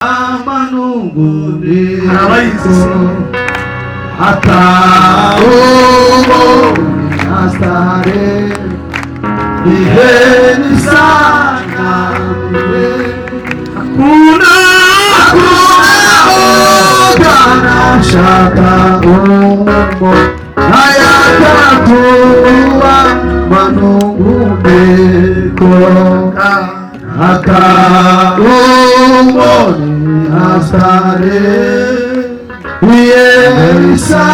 Amanunguniko Hari abayizi se? Hata ubo ni astare Niheni sana Hakuna Hakuna shaka umo Hayatakuwa manunguniko Hata umo ni hasare Yeisa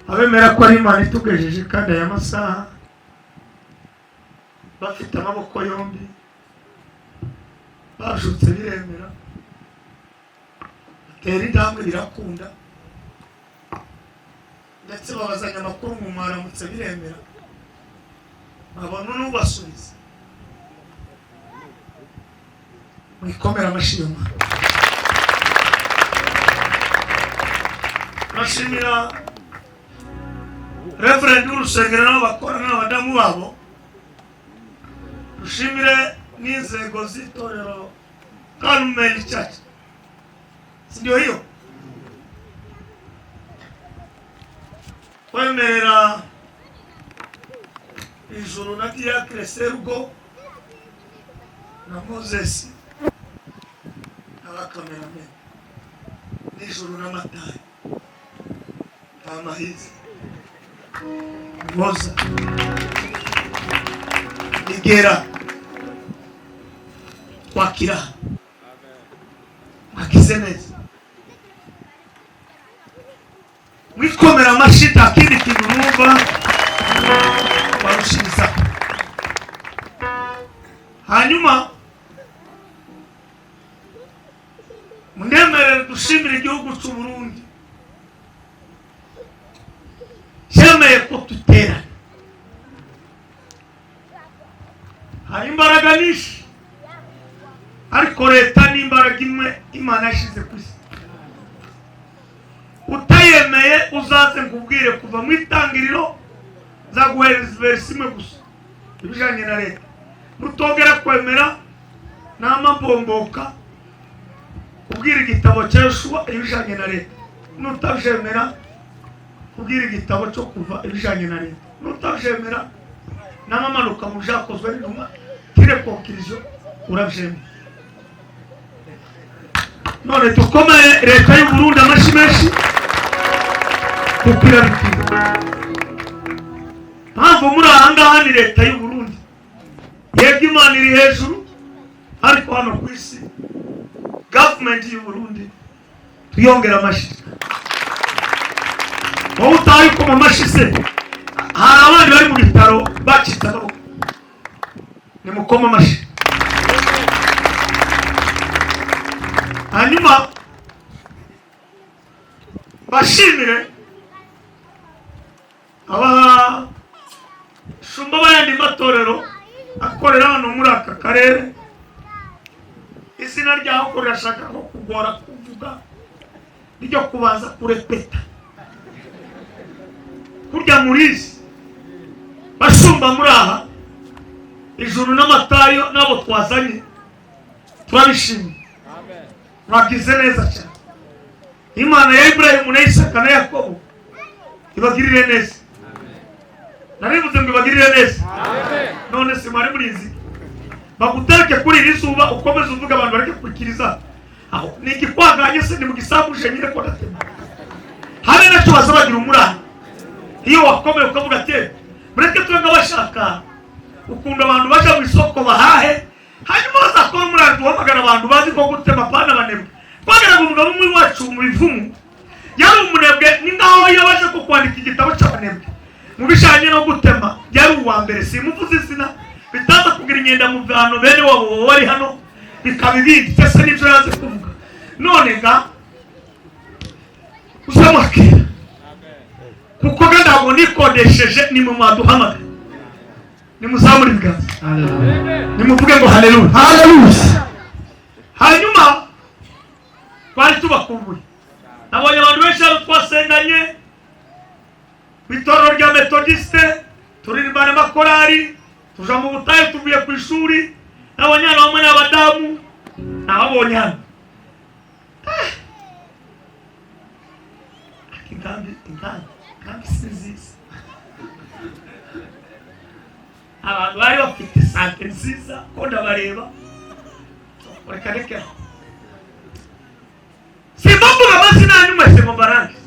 Abemera ko ari Imana itugejeje kandi aya masaha bafite amaboko yombi bashutse biremera, batera intambwe birakunda, ndetse babazanya amakuru mu mwaramutse biremera, babona n'ubasubiza. Mwikomere amashyi yoma. Turashimira Reverend w'urusengero n'abo bakorana n'abadamu babo, dushimire n'inzego z'itorero Carmel Church, si ndio hiyo? Kwemerera ijuru na Diacre Serugo na Moses n'abakamerameni n'ijuru n'amatayi ntamahizi Ngoza Igera kwakira mwakize neza, mwikomera amashyi, nta kindi kintu numva barushiriza. Hanyuma munemerere dushimire igihugu cy'u Burundi cyemeye ko duterana. Hari imbaraga nyinshi, ariko leta ni imbaraga imwe Imana yashyize ku isi. Utayemeye uzaze nkubwire kuva mu itangiriro, nzaguhereza verisi imwe gusa ibijyanye na leta. Nutongera kwemera namambomboka kubwira igitabo cya Yoshuwa ibijyanye na leta, nutabyemera kubwira igitabo cyo kuva ibijyanye na leta, nutabyemera namamanuka mu byakozwe n'intumwa tire konkirizo urabyemera. None dukomeye leta y'u Burundi amashyi menshi kuko irabikwiye. Mpamvu muri aha ngaha ni leta y'u Burundi, yego Imana iri hejuru, ariko hano ku isi gavumenti y'u Burundi tuyongera amashyi. Wowe utaye ukoma amashyi se, hari abandi bari mu bitaro bacitse amaboko, nimukoma amashyi. Hanyuma bashimire abashumba b'ayandi matorero akorera hano muri aka karere. Izina ryaho ko rirashaka ko kugora kuvuga, ryo kubanza kurepeta kurya murizi. Bashumba muri aha ijuru n'amatayo n'abo twazanye turabishimye, mwagize neza cyane. Imana ya Ibrahimu na Isaka na Yakobo ibagirire neza. Narivuze ngo ibagirire neza. None se mwari murizi? Bagutereke kuri iri zuba ukomeze uvuge abantu bareke kwikiriza. Aho ni igikwaganye se, ni mu gisambuje nyine ko ndatema. Habe nacyo baza bagira umurani. Iyo wakomeye ukavuga ati mureke tube nk'abashaka ukuntu abantu baja mu isoko bahahe, hanyuma bazakora umurani duhamagara abantu bazi ko gutema pana abanebwe. Twageraga umugabo umwe iwacu mu bivumu yari umunebwe, ni nkaho yabaje ko kwandika igitabo cy'abanebwe mu bijanye no gutema, yari uwa mbere. Simuvuze izina bitaza kugira inyenda mu bantu bene wabo bari hano bikaba ibindi cyese n'ibyo yaze kuvuga. None ga uzamwakira kuko ga ntabwo nikodesheje, ni mu mwaduhamagara. Nimuzamure ibiganza, nimuvuge ngo haleluya. Haleluya. Hanyuma twari tubakumbuye, nabonye abantu benshi hano twasenganye mu itorero rya Metodiste, turirimbana amakorari, Tuja mu butayu tuvuye ku ishuri, n'abanyana bamwe n'abadamu nababonye hano. Inkambi, inkambi, inkambi si nziza. Abantu bari bafite santé nziza ko ndabareba, reka reka simba mvuga amazina yanyu mwese ngo mbarangize.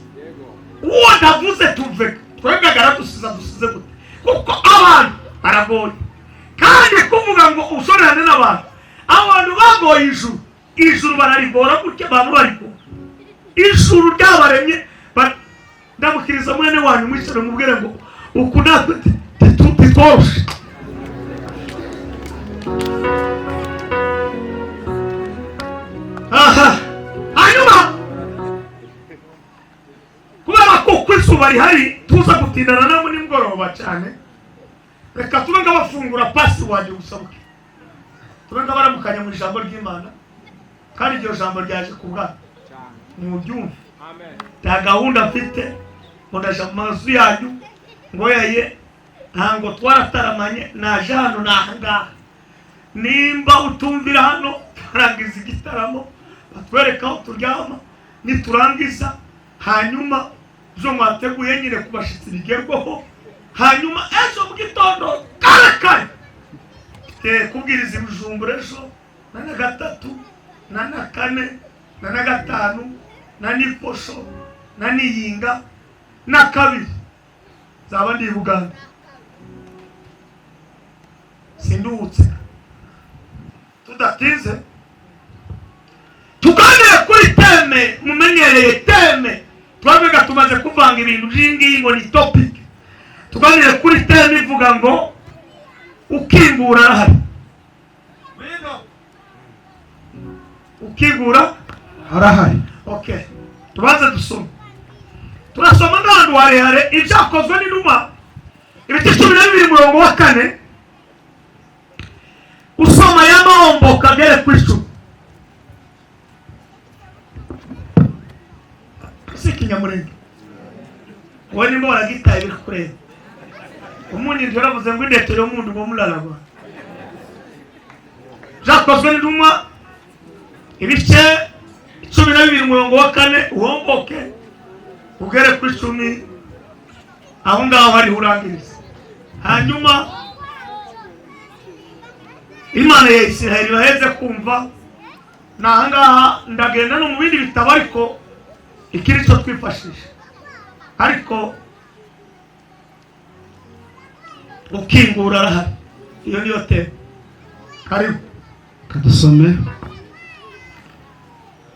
Uwo ndavuze tuve twebwe aradusiza, dusize gute? Kuko abantu baragoye, kandi kuvuga ngo ushorerane n'abantu, abantu bagoye ijuru, ijuru bararigora gutya, abantu barigora ijuru ryabaremye. Ndamukiriza mwene wanyu mwicare mubwire ngo uku natwe titworoshe. Aha hanyuma kubera ko uko izuba rihari tuza gutindana namwe nimugoroba cyane, reka tube nk'abafungura pasi wanjye gusabuke, tube nk'abaramukanya mu ijambo ry'Imana, kandi iryo jambo ryaje ku bwanyu mubyumve. Nta gahunda mfite ngo ndaja mu mazu yanyu ngo yaye, ntabwo twarataramanye, naje hano ni ahangaha. Nimba utumvira hano turangiza igitaramo batwereka aho turyama, niturangiza hanyuma ibyo mwateguye nyine ku bashyitsi bigerwaho, hanyuma ejo mu gitondo kare kare kubwiriza ibijumbura ejo na gatatu na kane na gatanu na niposho na niyinga na kabiri zaba ndi i Buganda, sinduhutse. Tudatinze tuganire kuri thème mumenyereye, thème twabega tumaze kuvanga ibintu by'ingiyi ngo ni topic. Tuganire kuri thème ivuga ngo ukingura arahari, ukingura arahari. Okay, tubanze dusome. Turasoma n'ahantu harehare, ibyakozwe n'intumwa ibice 12 umurongo wa 4, usoma y'amahombo kagere ku 10. Si ikinyamurenge wowe nimba waragitaye birakureba. Umunindi yaravuze ngo indetero y'umuntu ngo mularagwa. Byakozwe n'intumwa ibice 12 umurongo wa 4, uhomboke ugere ku 10, aho ngaho hariho urangiriza. Hanyuma Imana ya Isiraheli baheze kumva. Ni ahangaha ndagenda no mu bindi bitabo, ariko ikiri cyo twifashisha, ariko ukingura arahari. Iyo niyo teme. Karibu. Kadusome.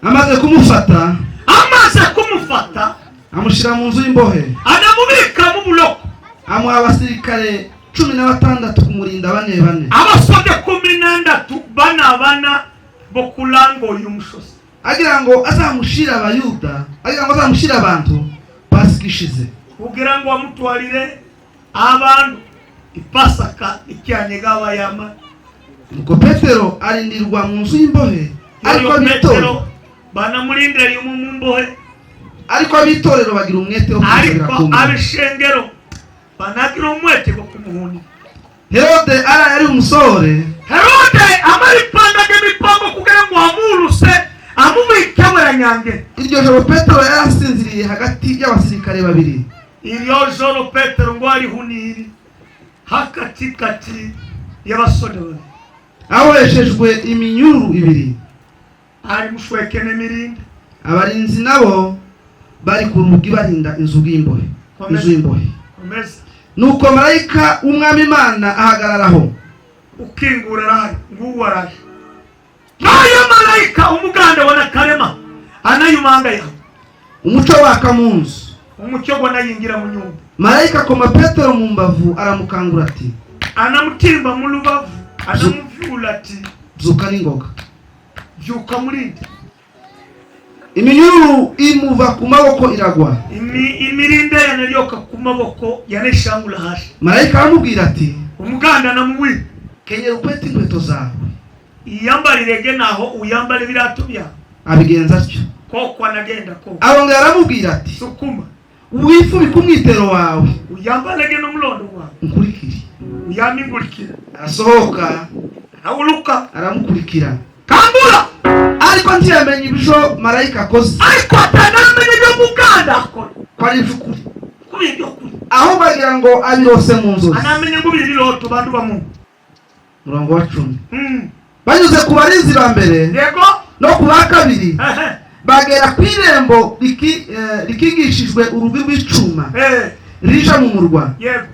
Amaze kumufata, amaze kumufata amushyira mu nzu y'imbohe, anamubika mu buloko, amuha abasirikare 16 kumurinda bane bane, abasabye 16 bana bana bo kulango y'umusozi, agira ngo azamushira abayuda, agira ngo azamushira abantu Pasika ishize, kugira ngo amutwarire abantu ipasaka icyanyega abayama. Nuko Petero arindirwa mu nzu y'imbohe, ariko Petero banamurindira yumu mu mbohe, ariko abitorero bagira umwete wo ariko abishengero banagira umwete wo kumuhuni. Herode ara yari umusore, Herode amaripandaga imipango kugira ngo amuruse amubike nyange. Iryo joro Petero yarasinziriye hagati y'abasirikare babiri. Iryo joro Petero ngo ari huniri hakatikati y'abasore babiri, aboheshejwe iminyururu ibiri, ari mushweke n'imirindi. Abarinzi nabo bari ku rugi barinda inzu y'imbohe. Nuko marayika w'umwami Imana ahagararaho, ukingura arahari, nguwo araje. Nayo marayika umuganda wa Nakarema anayumanga yawe, umuco waka mu nzu, umucyo gwanayingira mu nyumba. Marayika akoma Petero mu mbavu aramukangura ati, anamutimba mu rubavu anamuvyura ati, byuka n'ingoga, byuka murinde. Iminyururu imuva ku maboko iragwa, imirinde yanaryoka ku maboko yaneshangura hasi. Marayika aramubwira ati, umuganda namuwi kenyera ukwete inkweto zawe, iyambarirege naho uyambare ibirato byawe. Abigenza atyo. Koko anagenda ko arongera aramubwira ati, sukuma wifubike umwitero wawe, uyambarege n'umulondo wawe, unkurikire. Uyamingurikira. Arasohoka arawuruka aramukurikira. Kambura ariko ntiyamenye ibyo marayika akoze, ariko atanamenye ibyo muganda akora ko ari iby'ukuri, kuri ibyo kuri aho bagira ngo abirose mu nzozi. Anamenye ngo ibiroto bantu bamu. Murongo wa 10. Banyuze ku barinzi ba mbere yego no ku ba kabiri, bagera ku irembo rikingishijwe urugi rw'icuma rija mu murwa, yego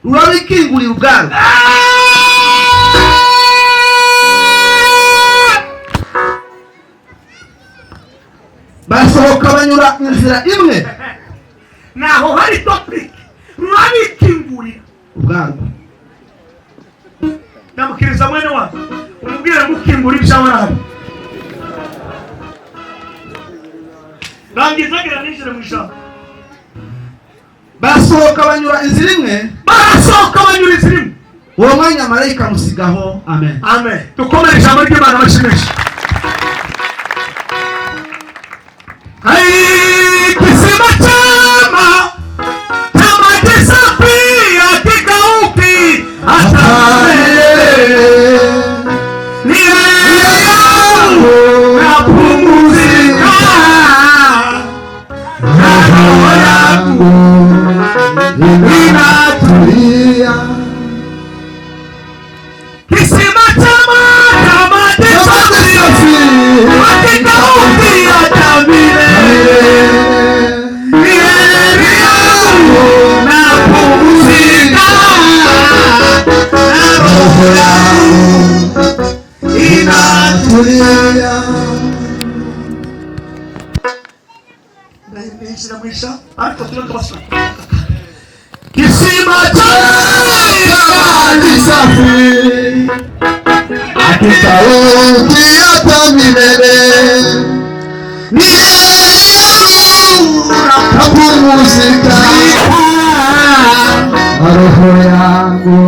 rurabikingurira ubwarwo. Basohoka banyura inzira imwe. Naho hari topic rurabikingurira ubwarwo. Ndamukiriza mwene wa umubwire ngo ukingura ibyawe nabi. Rangiza gira ninjire mu ijambo. Basohoka banyura inzira imwe, barasohoka banyura inzira imwe. Uwo mwanya marayika amusigaho. Amen. Amen. Dukomere ijambo ry'Imana bashimisha. Ai kisima chama chama kisafi hakikauki hata milele, ni yangu napumzika na roho yangu inatulia. Kisima chama chama kisafi hakikauki hata milele, ni yangu napumzika na roho yangu inatulia. Kisima cha maji safi hakikauki hata milele, ni yangu napumzika na roho yangu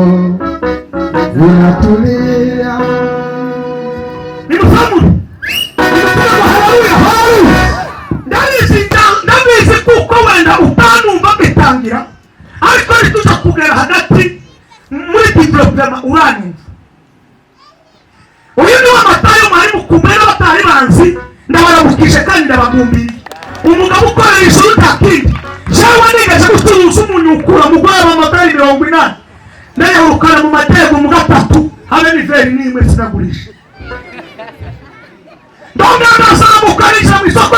inatulia. Ndabizi kuko wenda utanumva bitangira, ariko nituza kugera hagati muri development uranyumva. Uyu ni wa Matayo mwarimu kumera batari banzi, ndabarabukije kandi ndabagumbiriye. Umugabo ukorera ijuru ntakindi jewe nigaje gucuruza umunyukura mugore w'amadolari 80, ndayahurukana mu matego mu gatatu habe n'iveri n'imwe sinagurisha. Ndongera ndazamuka ninjira mu isoko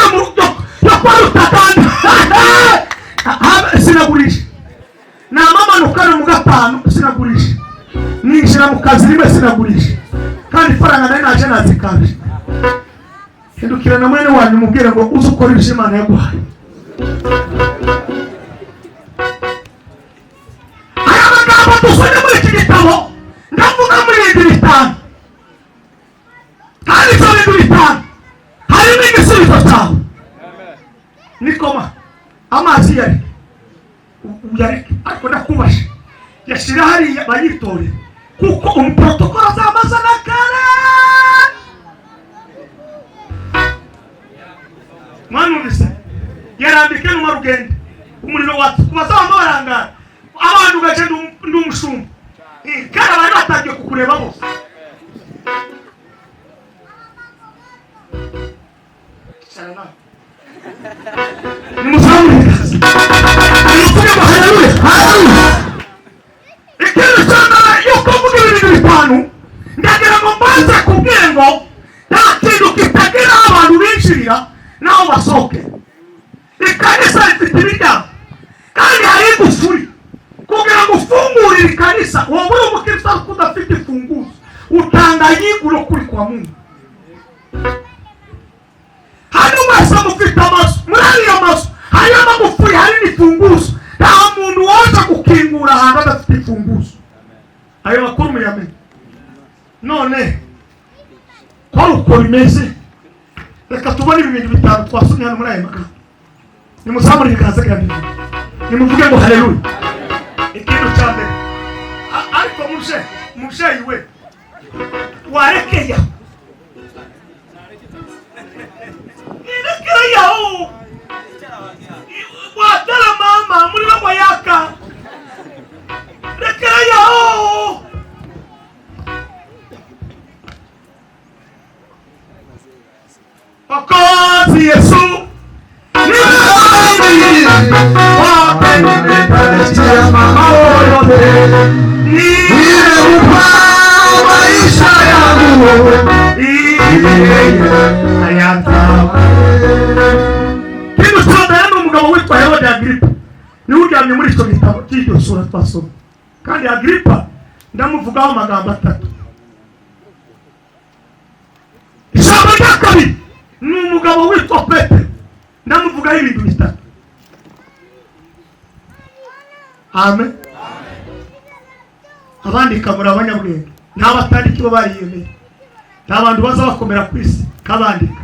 yo kwa Rutakanda sinagurisha. Namamanukana mu gatanu sinagurisha, ninjira mu kazi rimwe sinagurisha, kandi ifaranga nari naje nazikabije. Hindukira na mwene wanyu mubwire ngo uze ukora ibyo Imana yaguhaye. Aya magambo dusomye muri iki gitabo ndavuga muri ibintu bitanu, kandi ibyo bintu bitanu harimo igisubizo cyawe. Nikoma amazi yari uyareke, ariko ndakubashe yashira hariya bayitore, kuko umuprotokolo azamazana kare. Mwanumvise yarambike mu marugendo umuriro watubazama barangara abantu gaje ndi umushumba kandi abari batangiye kukureba bose. Nimusamure nimuvuge ngo haleluya haleluya. Ikintu cya mbere yuko mvuga ibintu bitanu, ndagira ngo mbanze kubwira ngo nta kintu kitagira abantu binjirira naho basohoke. Ikanisa rifite imiryango kandi hari igufuri. Kugira ngo ufungurire ikanisa wowe uri umukristo ariko udafite imfunguzo, utanga yiguro kuri kwa Mungu. Hano mwese mufite amazu, muri ariyo mazu hariyo amagufuri, hari n'imfunguzo. Nta muntu waza gukingura ahantu adafite imfunguzo. Ayo makuru muyamenye. None ko ari uko bimeze, reka tubone ibi bintu bitanu twasomye hano muri aya magambo. Nimuzamure ibiganza byanyu nimuvuge ngo haleluya. Ikintu cya mbere, ariko mubyeyi we warekeya irekeyaho watara mama muri bo yaka rekera Mwokozi Yesu nimekupa maisha yangu Kintu umugabo witwa Herode Agripa niwe uryamye muri icyo gitabo cy'iryo sura twasoma. Kandi Agripa ndamuvugaho amagambo atatu. Ijambo rya kabiri ni umugabo witwa Petero, ndamuvugaho ibintu bitatu. Amen. Abandika muri abanyabwenge n'abatandiki bo bariyemeye, nta bantu baza bakomera ku isi kabandika.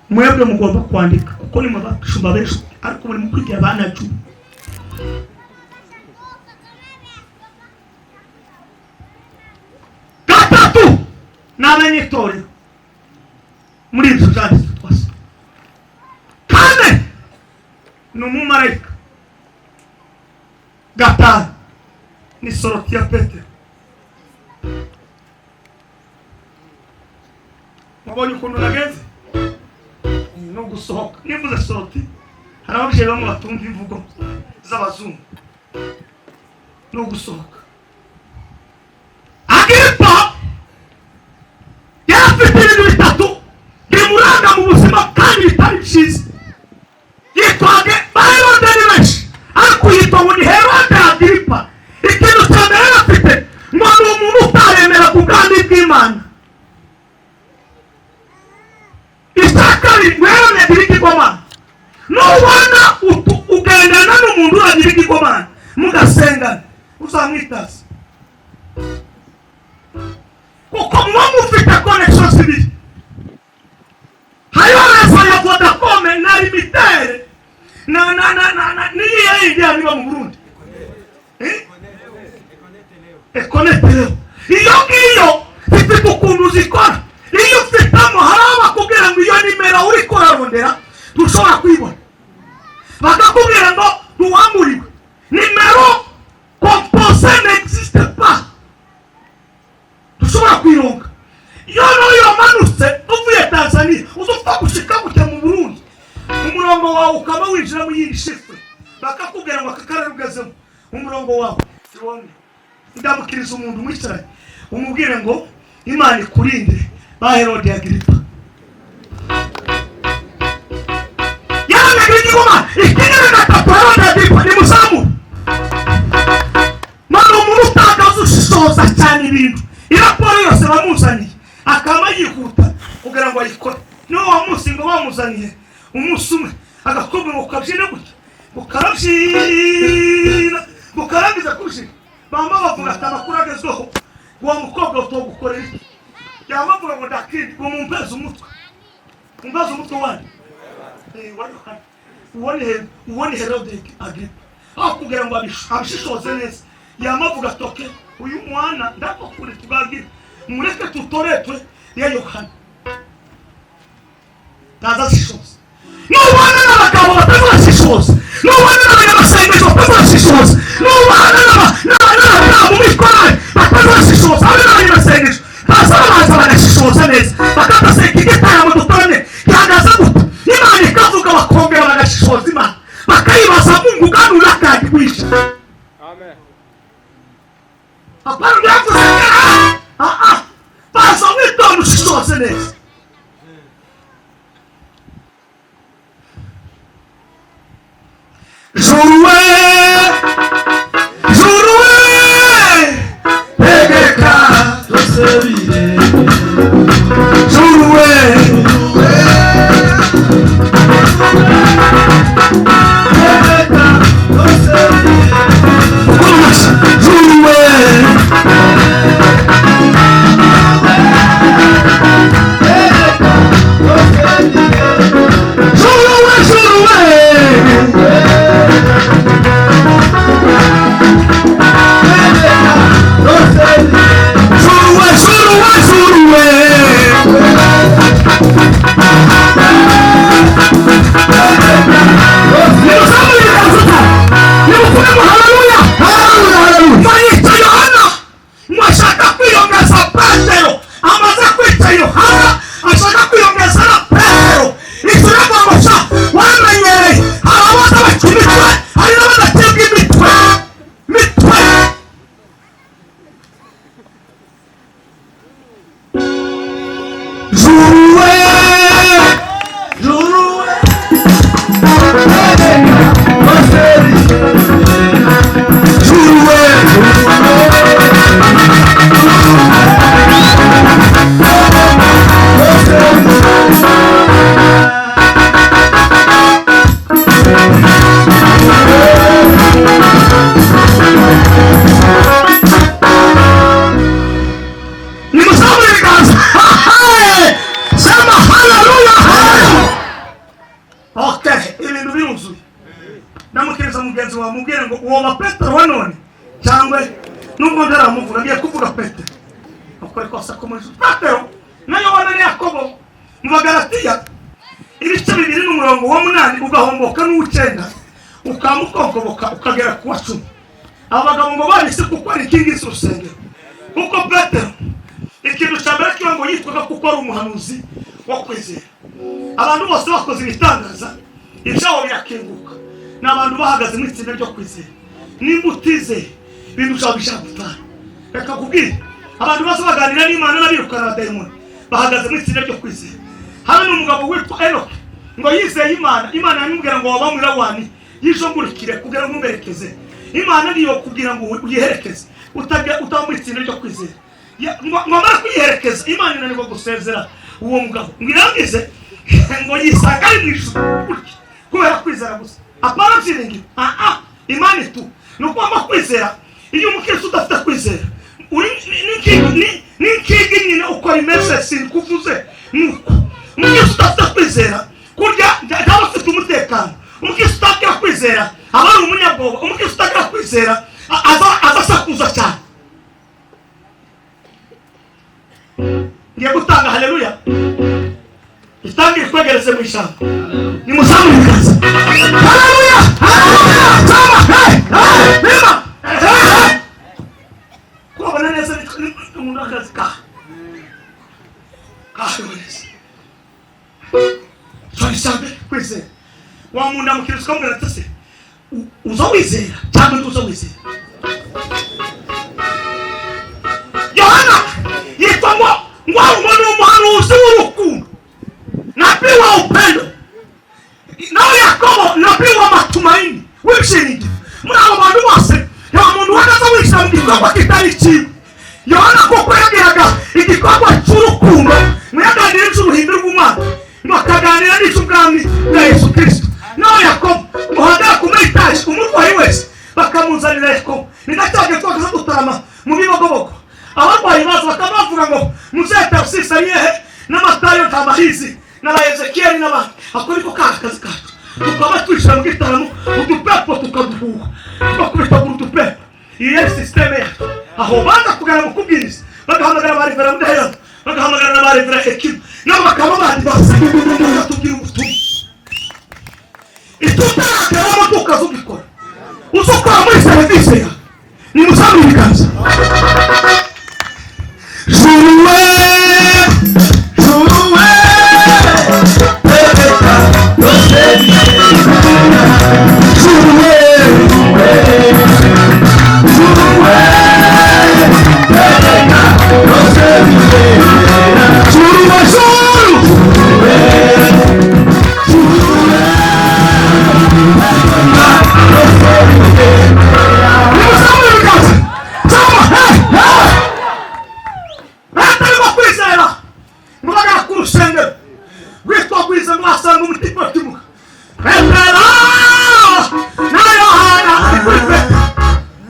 Mwebwe mugomba kwandika kuko ni mubashumba benshi, ariko muri mukwigira abana cumi. Gatatu n'abanyetorero muri ibyo byanditswe twasoma. Kane ni umumarayika. Gatanu ni soroti ya Petero. Mwabonye ukuntu nagenze no gusohoka. Nivuze soroti hari ababyeyi bamwe batumva imvugo z'abazungu. No gusohoka. Agripa yari afite ibintu bitatu bimuranga mu buzima kandi bitari byiza. Yitwaga Herode ni benshi, ariko yitwa ngo ni Herode Agripa. Ikintu cya mbere yari afite ngo ni umuntu utaremera ku bwami bw'Imana. Icya kabiri ngo Herode agira ikigomana. Nubona ugendana n'umuntu uragira ikigomana mugasengana, uzamwitaza kuko muba mufite connection zibiri. Hariho rezo ya Vodacom na Limitere na na na na na niyihe yindi niba mu Burundi Econet leo. Iyo ngiyo ifite ukuntu zikora. Iyo ufitemo hari abakubwira ngo iyo nimero uriko urarondera ntushobora kuyibona, bakakubwira ngo ntuwamuriwe, nimero composé n'existe pas, ntushobora kuyironka. Iyo nayo yamanutse uvuye Tanzania uzupfa gushika gutya mu Burundi, umurongo wawe ukaba winjira mu yindi shifre, bakakubwira ngo aka karere ugezemo umurongo wawe tubone. Ndamukiriza umuntu mwicaranye umubwire ngo Imana ikurinde ba Herode Agripa. Yaraga igikoma ikinira gatatu Herode Agripa ni muzamu. Mara umuntu utagaza ushishoza cyane ibintu, iraporo yose bamuzaniye akaba yihuta kugira ngo ayikore. Niwo wa munsi ngo bamuzaniye umunsi umwe agakobwa ngo kabyine gutya ngo karabyina ngo karangiza kubyina, bama bavuga ati amakuru agezweho uwo mukobwa utogukorera iki? Yaba bavuga ngo ndakindi ngo mumpeze umutwe, mumpeze umutwe wandi uwo ni Herode Agripa. Aho kugira ngo abishishoze neza yamavuga atoke uyu mwana ndakokure tugagira mureke tutoretwe ya Yohana ntazashishoza. Nubana n'abagabo batazashishoza, nubana n'abanyamasengesho batazashishoza, nubana n'abadamu muri korali batazashishoza, abe n'abanyamasengesho baza babanza bagashishoza neza, bakadaseka igitaramo dutorane gihagaze gute, Imana ikavuga bakongera bagashishoza Imana, bakayibaza Mungu gani urakandikwisha. Hapana byavuze baza witonda ushishoze neza. Juruwe, Juruwe, tegeka dusubire. Juruwe, tegeka dusubire. Juruwe, tegeka dusubire. Juruwe, Juruwe. Tegeka dusubire. Juruwe, Juruwe. Wamubwira ngo uwo wa Petero wa none cyangwa nubwo ntaramuvuga agiye kuvuga Petero ukuri kose ko muri Petero na Yohana na Yakobo mu Bagalatiya ibice 2:8 ugahomboka n'uw'icyenda ukamukongoboka ukagera ku wa 10. Aba bagabo ngo bahise kuko ari inkingi z'urusengero, kuko Petero ikintu cya mbere kiba ngo yitwaga kuko ari umuhanuzi wo kwizera. Abantu bose bakoze ibitangaza ibyabo birakinguka, ni abantu bahagaze mu itsinda ryo kwizera. Nimba utizeye ibintu byawe bishaka gutaha. Reka kubwira abantu bose baganira n'Imana n'abirukana abadayimoni bahagaze mu itsinda ryo kwizera. Hano ni umugabo witwa Enoki ngo yizeye Imana, Imana yamubwira ngo wabamwira wani yijongurikire kugira ngo umberekeze. Imana niyo kugira ngo uyiherekeze utaba mu itsinda ryo kwizera. Ngo amara kuyiherekeza Imana inanirwa gusezera uwo mugabo ngo irangize ngo yisanga ari mu ijuru gutya kubera kwizera gusa, apana byiringiro. Imana itu ni ukugomba kwizera. Iyo umukristo udafite kwizera uri n'inkingi nyine uko imeze sinkuvuze nuko umukristo udafite kwizera kurya ntaba afite umutekano. Umukristo utagira kwizera aba ari umunyabwoba. Umukristo utagira kwizera azasakuza cyane. Ngiye gutanga haleluya itangire kwegereze mu ijambo nimuzamure ibiganza. Haleluya, haleluya, zama, hey, hey, bima, hey. Kubona neza umuntu akazi ka neza cyane kwizera. Wa muntu amukiriza ukamubwira ati se uza wizera cyangwa ntuza wizera? Yohana yitwa ngo ngo ni umuhanuzi w'urukundo, nabii wa upendo, nawe Yakobo nabii wa matumaini w'ibyiringiro. Muri abo bantu bose nta muntu uhagaze wishyira mu gikorwa kitari kimwe. Yohana kuko yagiraga igikorwa cy'urukundo, ngo yaganira iby'uruhimbi rw'umwana, ngo akaganira n'icy'ubwami bwa Yesu Kristo. Nawe Yakobo ngo uhagarare ku muri etaje umurwayi wese bakamuzanira Yakobo. Ni nacyo twakaza gutarama mu Bibogobogo, abarwayi baza bakaba bavuga ngo muzehe Tarusisi ari hehe n'Amatayo Ntamahizi n'aba Ezekiyeli n'abandi. Ako niko kaje kazi kacu, tukaba twishyira mu gitaramo udupepo tukaduhuha tugakubitagura udupepo. Iyi yari sisiteme yacu. Aho baza kugana mu kubwiriza bagahamagara ba Revera Mudahera, bagahamagara na ba Revera Ekimu, nabo bakaba bandi basa bakatubwira ubutumwa. Icyo utarageramo tukaza ugikora uzukora muri serivisi yawe. Nimuzamure ibiganza. Juruwe, juruwe, Pereka yose juruwe, juruwe Pereka yose juruwe, juru. Nimuzamure ibiganza. Zama, hey, hey. Batarimo kwizera ngo bagera ku rusengero rwitwa Gwiza ngo basanga umutima wakimuka. Petero na Yohana ari kuri Petero.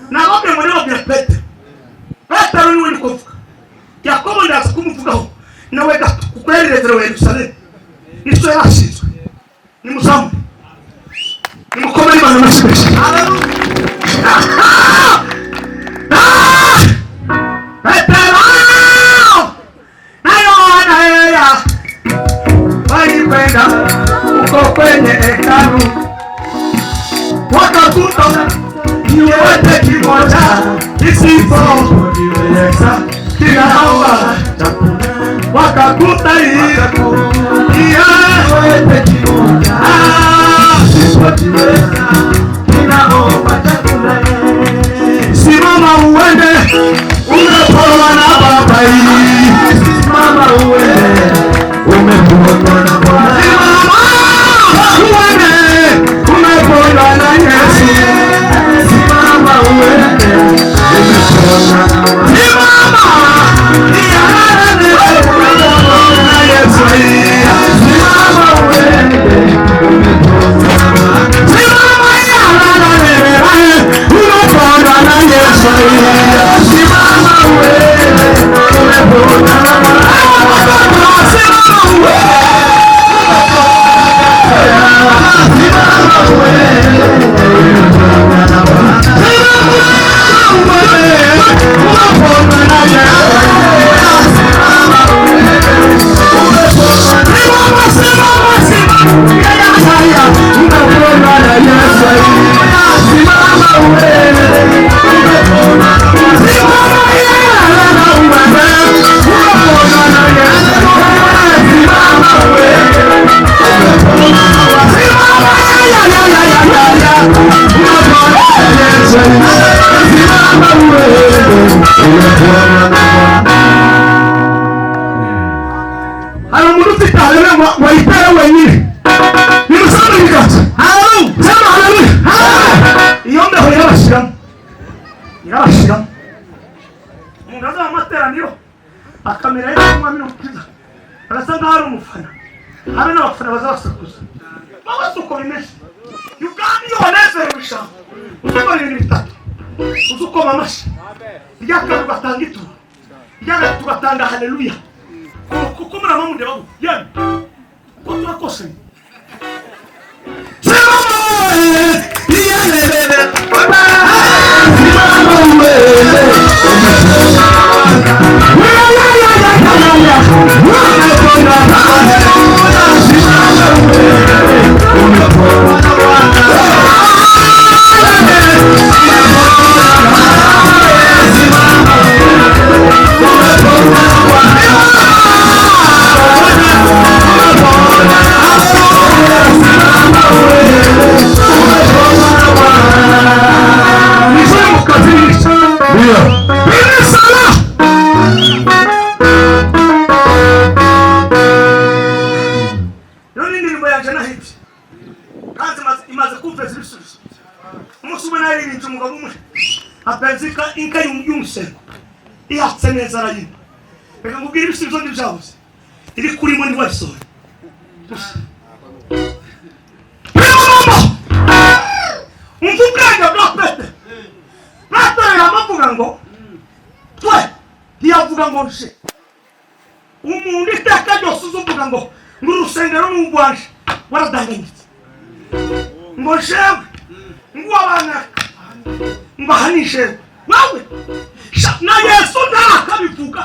Nababwiye ngo nibabwire Petero. Petero niwe ndi kuvuga. Yakobo ndaza kumuvugaho nawe gato kuko yari Revera wa Yerusalemu, nicyo yarashinzwe. Nimuzamure, nimukomere Imana amashyi menshi. Petero na Yohana walikwenda uko kwenye hekalu, wakakuta kiwete kimoja kisichojiweza kinaomba chakula, wakakuta kiwete kimoja kisichojiweza kinaomba chakula. Simama uende, umeponywa na Baba. Simama uende, umeponywa na Bwana. Simama uende, umeponywa na Yesu. Simama uende, umeponywa na Bwana. Simama uende, umeponywa na Yesu. Simama uende, umeponywa na Bwana. Simama uende, Akamera y'umwami n'umukiza. Arasa nkaho ari umufana. Habe n'abafana bazabasakuza. Baba uko bimeze. Uganda iyo wanezerewe ijambo uzukora ibintu bitatu. Uzukoma amashyi. Irya kabiri ugatanga ituro. Irya gatatu ugatanga haleluya. Kuko muraba mundeba yemwe. Kuko turakosanye. Inka y'umusengo ihatse neza arayimba. Reka nkubwire ibisubizo ntibyabuze iri kurimo ntiwabisohora. Umva ubwenge bwa Petero. Petero yamavuga ngo twe, ntiyavuga ngo nje. Umuntu iteka ryose uzuvuga ngo ngo urusengero ni urwanje, waradanganyitse. Ngo jewe ngo abanaka ngo aha ni jewe. Wewe na Yesu ntakabivuga.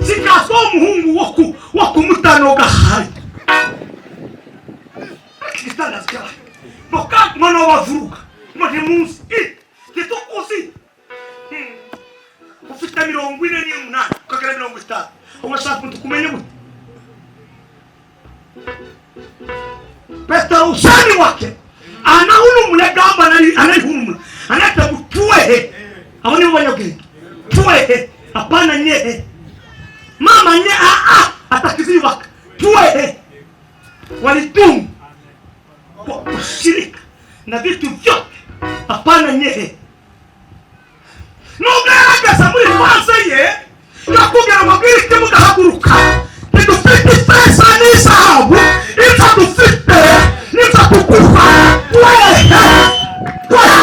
Sikaswa umuhungu wo kumutanoga hari. Igitangaza cyabaye. Boka mwana wavuruga. Ngo ntimuzi. Ntitukuzi. Ufite 48 ukagera 50. Urashaka tukumenye gute? Petero usani wake anahulumula gamba anahulumula. Anata gutuwehe. Abo nibo banyabwenge. Tuwehe, hapana nyehe. Mama nye a atakizibaka. Tuwehe. Walidumu kwa ushirika na vitu vyote. Hapana nyehe. Nugaragaza muri fase ye yakubwira ngo bwire mugahaguruka. Ntidufite ifeza n'izahabu, ibyo dufite nibyo tuguha. Tuwehe. Tuwehe.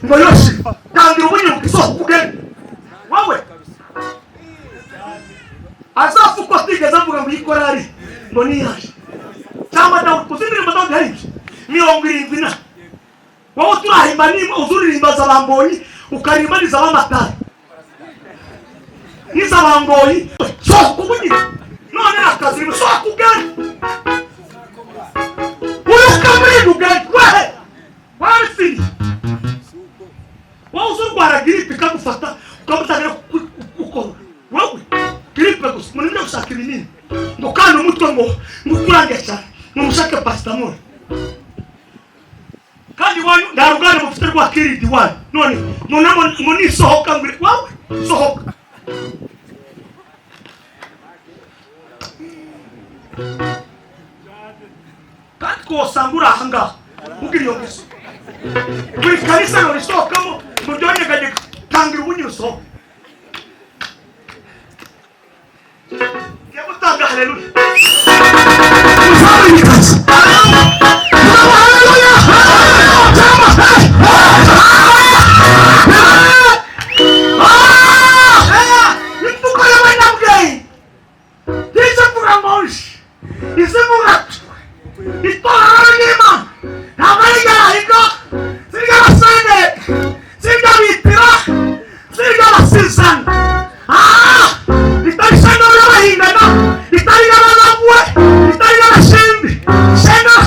Ngo yoshe tangira ubunyuka isoko ugende wowe azafuko atigeze avuga ngo ikorari ngo niyaje cyangwa Dawudi uzi indirimbo Dawudi yaririmbye 70 na wowe turahimba nimba uzuririmba z'abambonyi ukaririmba n'iz'abamatari n'iz'abangoyi soko ubunyuka none akazi soko ugende uruka muri ugende wehe wabitsindiye. Wowe uzurwara giripe ikagufata ukamutangira gukora wowe giripe gusa umuntu ujya gushaka ibinini ngo kandi umutwe ngo ukurange cyane ngo mushake pasitamoro kandi iwanyu nta ruganda mufite rwa kiridi iwanyu none ngo nisohoka ngo wowe sohoka. Kandi twosanga uri aha ngaha ugira iyo ngeso buri kanisa ngo risohokamo ngo ryonyeganyega tangira ubunyira usohoke. Ngiye gutanga haleluya. Imvugo y'abanyabwenge izivuga ngo nje izivuga twe itorero ry'Imana ntabwo ari iry'abahiga, si iry'abasenderi, si iry'abitira, si iry'abasizana. Ritari ishema ry'abahingana, ritari iry'abanaguwe, ritari iry'abashimbi. Shema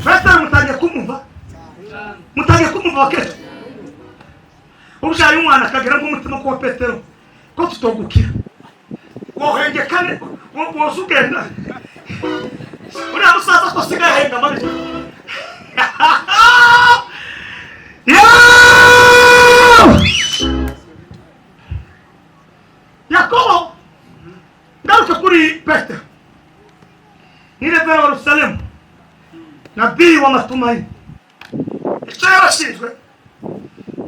Petero mutangiye kumumva, mutangiye kumumva bakristo. Ubyaye umwana akagera nk'umutima kwa Petero ko tutogukira wohengekane woza ugenda uriya musaza ko asigaye ahenga amabi. Yakobo ngaruka kuri Petero ni revera wa Yerusalemu, nabii wa matumaini. Icyo yarashinzwe,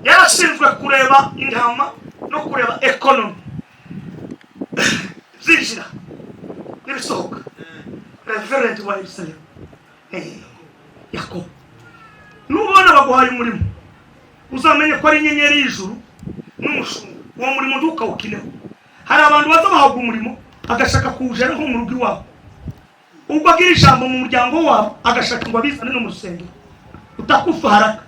yarashinzwe kureba intama no kureba ekonomi zinjira n'ibisohoka. Reverend wa Yerusalemu Yakobo, nubona baguhaye umurimo uzamenye ko ari inyenyeri y'ijuru n'umushumba. Uwo murimo ntukawukineho. Hari abantu baza bahabwa umurimo agashaka kuwujana nko mu rugo iwabo, ubwo agira ijambo mu muryango wabo agashaka ngo abizane no mu rusengero, utakufa haraka.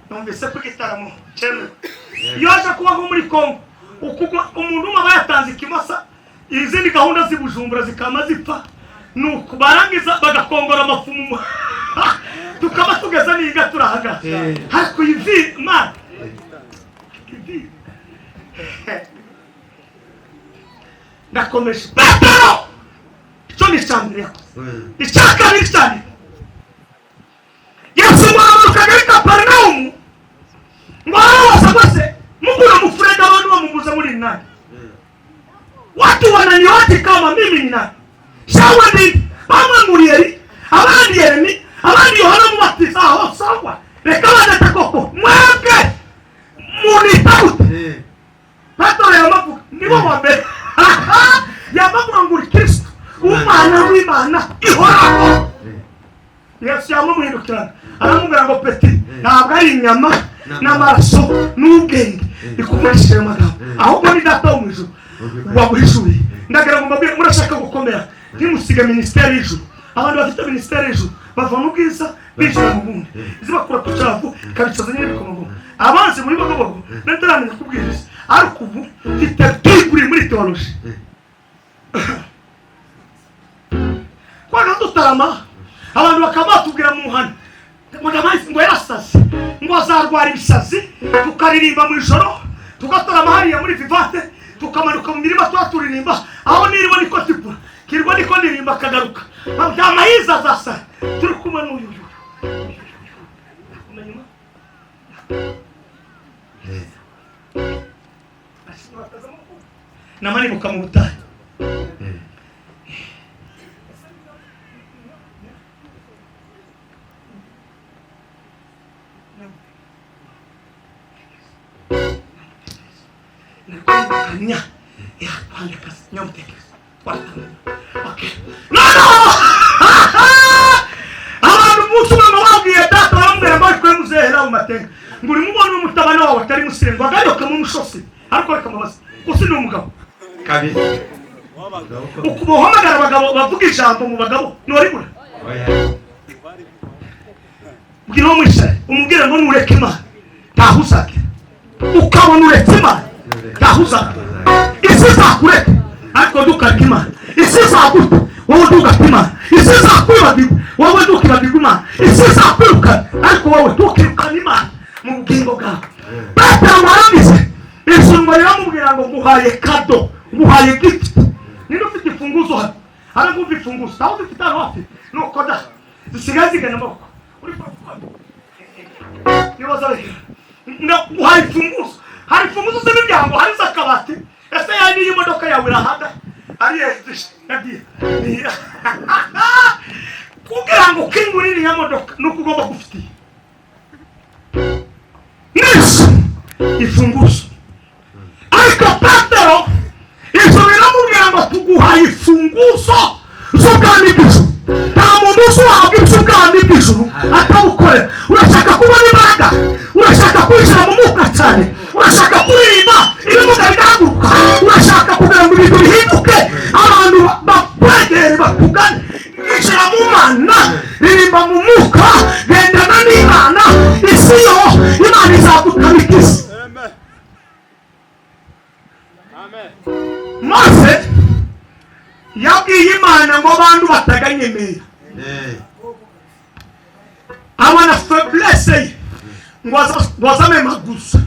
Numvise ko igitaramo cyemewe iyo aje kuba nko muri Kongo, umuntu umwe aba yatanze ikimasa, izindi gahunda z'ibujumbura zikama zipfa, nuko barangiza bagakongora amafumu tukaba tugeze niga turahagaze. Ariko ivi man ivi ndakomeje. Petero icyo ni icya mbere yakoze. Icya kabiri cyane, Yesu mwamanukaga ari Kaperinawumu ngo arabaza rwose mugura mufurega abantu bamubuza muri nani, watu wananioti kama mimi ni nani? Shawa ni bamwe muri Eli, abandi Yeremi, abandi Yohana Mubatiza. Aho sawa, reka badata koko mwebwe munitagute. Petero yamavuga nibo ba mbere yamavuga ngo uri Kristo umwana w'Imana ihoraho. Yesu yamuhindukirana aramubwira ngo Peti, ntabwo ari inyama n'amaraso n'ubwenge bikuvugisha ayo magambo, ahubwo ni Data wo mu ijuru waguhishuriye. Ndagira ngo mbabwire, murashaka gukomera ntimusige minisiteri y'ijuru. Abantu bafite minisiteri y'ijuru bava mu bwiza binjira mu bundi, izibakura ku cyavu ikabicaza nyine bikomagoma. Abanzi muri Bogobogo ntaramenya kubwiriza, ariko ubu mfite degree muri theology. Kwaga dutarama abantu bakaba batubwira mu muhanda ngo ndabazi ngo yarasaze ngo azarwara ibisazi, tukaririmba mu ijoro, tugatarama hariya muri Vivante, tukamanuka mu mirima tuba turirimba aho niriwe niko tipura kirwa niko ndirimba akagaruka ndamayiza azasa turi kumwe n'uyu namanibuka mu butayu. Nya ya okay. No abantu umunsi umwe babwiye data baramubwira ngo ariko muzehera mu matenga ngo uri mubona umutabana wawe atari musirengo agaruka mu mushosi, ariko reka mubaze kuko ni umugabo kabisa. Ukubohamagara abagabo bavuga ijambo mu bagabo ntiwaribura. Bwira uwo mwicaye umubwire ngo nureke Imana ntaho uzagera, ukabona uretse Imana ntaho uzagera. Isi izakureka ariko ntukareke Imana, isi izaguta wowe ntugate Imana, isi izakwibagirwa wowe ntukibagirwe Imana, isi izakwirukana ariko wowe ntukirukane Imana mu bugingo bwawe. Petero warabize ijambo riramubwira ngo nguhaye kado, nguhaye gift. Ninde ufite imfunguzo hano? Hano ngumva imfunguzo, ntawe uzifite hano hafi nuko da zisigaye zigana amaboko nguhaye imfunguzo. Hari imfunguzo z'imiryango, hari iz'akabati. Ese ya niyo imodoka yawe irahada ari yagiye kugira ngo ukingure iriya modoka nuko ugomba gufitiye nisi imfunguzo. Ariko Petero ijuru riramubwira ngo tuguhaye imfunguzo z'ubwami bw'ijuru. Nta muntu uzahabwa iby'ubwami bw'ijuru atabukorera. Urashaka kubona imbaraga, urashaka kwinjira mu mwuka cyane, urashaka kuririmba ibimuga bigahaguruka, urashaka kugira ngo ibintu bihinduke, abantu bakwegere bakugane. Injira mu Mana, ririmba mu mwuka, gendana n'Imana, isi yo Imana izagutabika isi. Mose yabwiye Imana ngo abantu bataganyemera abona faiblesse ye ngo azamemaguza.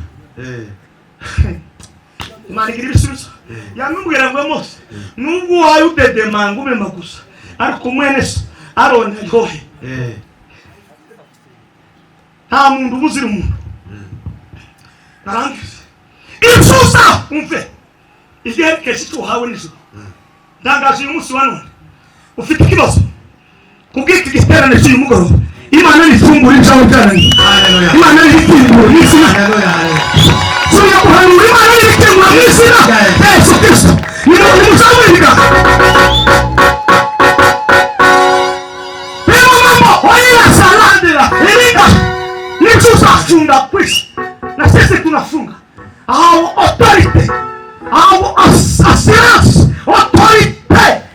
Imana igira ibisubizo. Yamubwira ngo Mose, nubwo uhaye udedemanga umemaguza, ariko mwene so Aroni aryohe. Nta muntu ubuzira umuntu. Narangiza ibisusa umve igihe kenshi uhawe nijoro. Ndangaje uyu munsi wa none ufite ikibazo kubw'iki giterane cy'uyu mugoroba. Imana nifungura ibyawe byananiye. Imana nifungura n'izina subiye guhanura. Imana nifungura n'izina Yesu Kristo. Nimuzamure ibiganza. Mama oila salandira iringa nituzafunga kwisi na sisi tunafunga. Our authority, our assurance, authority,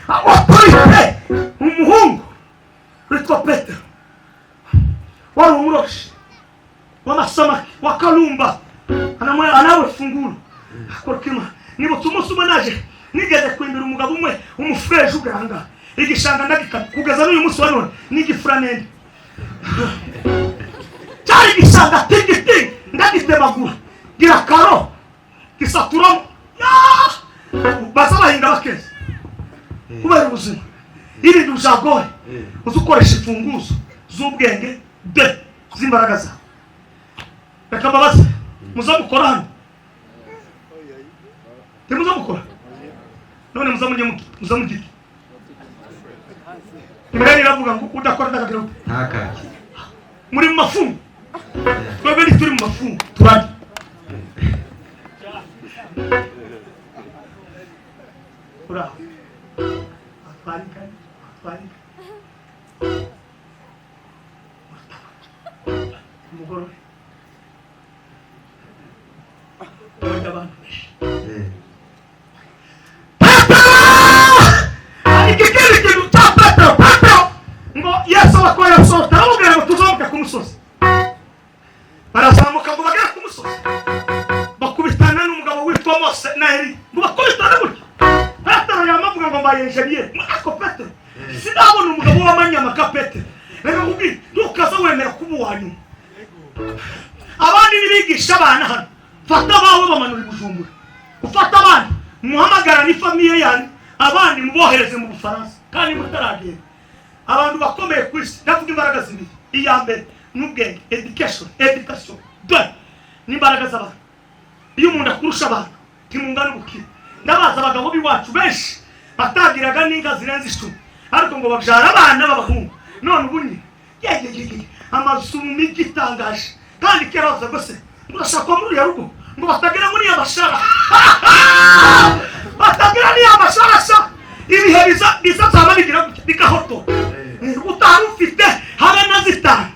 authority. Umuhungu witwa Petero wari umuroshi w'amasamaki wa Kalumba anawe funguro akora. Nibutse umunsi umwe naje nigeze kwimbira umugabo umwe umufureje uganga igishanga ndagikata kugeza n'uyu munsi wa none n'igifuranende cyari igishanga tigiti ndagitemagura gira karo gisaturamo baza bahinga bakeza kubera ubuzima. Ibintu byagoye uzi ukoresha imfunguzo z'ubwenge de z'imbaraga zawe. Reka mbabaze, muzamukora hano? Ntimuzamukora. None muzamujye muzamugire Bibiliya iravuga ngo udakora ndakagira ute? Ntakaki. Muri mu mafungu. Twebwe ntituri mu mafungu, turarya. Uraho atwarika atwarika umugorore barya abantu benshi. Petero! Ariko ikindi kintu cya Petero, Petero ngo Yesu abakorera gusohoka aramubwira ngo tuzamuke ku musozi. Barazamuka ngo bagere ku musozi bakubitana n'umugabo witwa Mose na Eliya. Ngo bakubitane gutya, Petero yamavuga ngo mbaye enjeniyeri. Ariko Petero sinabona umugabo w'amanyama ka Petero. Reka nkubwire, ntukaza wemera kuba uwa nyuma. Abandi nibigisha abana hano, fata abawe bamanura i Bujumbura, ufate abandi muhamagara n'ifamiye yanyu, abandi mubohereze mu Bufaransa. Kandi mutaragenda, abantu bakomeye ku isi, ndavuga imbaraga zibiri. Iya mbere n'ubwenge, education, education deux n'imbaraga z'abantu. Iyo umuntu akurusha abantu ntimungana ubukire. Ndabaza abagabo b'iwacu benshi batagiraga n'inka zirenze 10, ariko ngo babyara abana b'abahungu. None ubu ni yegegege amazu mu mijyi itangaje. Kandi kera bavuze ngo se murashaka muri uriya rugo ngo batagira muri ya mashara, batagira n'iya mashara sha. Ibihe biza biza byaba bigira gutya bigahotora utari ufite habe na zitanu,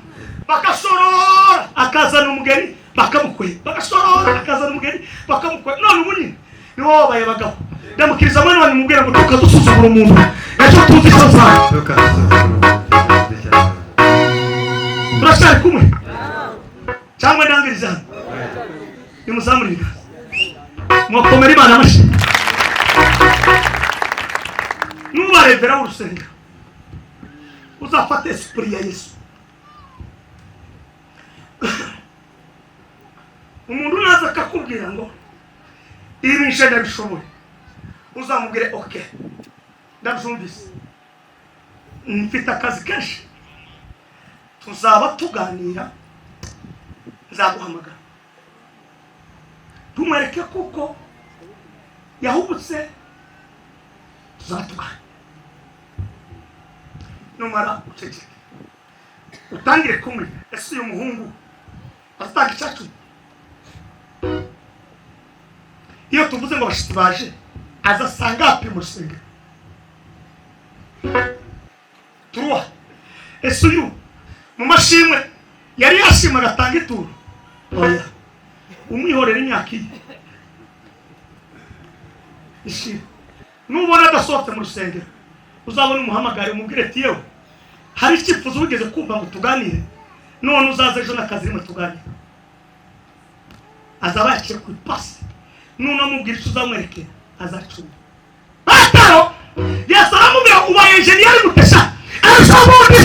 bagasorora akazana umugeni bakamukwera, bagasorora akazana umugeni bakamukwera. None ubu nyine ni wowe wabaye abagabo. Ndamukiriza mwene wanyu mubwira ngo tukadusuzugura umuntu ejo tuzi icyo azaba. Turacyari kumwe cyangwa ndangiriza hano? Nimuzamure ibiganza mwakomera Imana amashyi. Nubarevera w'urusengero uzafate esprit ya Yesu. Umuntu naza akakubwira ngo ibi nje ndabishoboye, uzamubwire ok, ndabyumvise, mfite akazi kenshi, tuzaba tuganira, nzaguhamagara. Tumwereke kuko yahubutse, tuzaba tuganira. Numara uceceke utangire kumwe. Ese uyu muhungu azatanga icyacu? Iyo tuvuze ngo abashitsi baje, azasanga api mu rusengero? Turuwa ese uyu mu mashimwe yari yashima agatanga ituro? Oya, umwihorera imyaka iye ishimwe. Nubona adasohotse mu rusengero, uzabona umuhamagare umubwire ati yewe, hari icyifuzo wigeze kumva ngo tuganire, none uzaze ejo n'akazi rimwe tuganire. Azaba yakira ku ipasi. Nunamubwira icyo uzamwerekera. Azacunga Petero. Yesu aramubwira ubaye enjeniyeri gutesha ejo bundi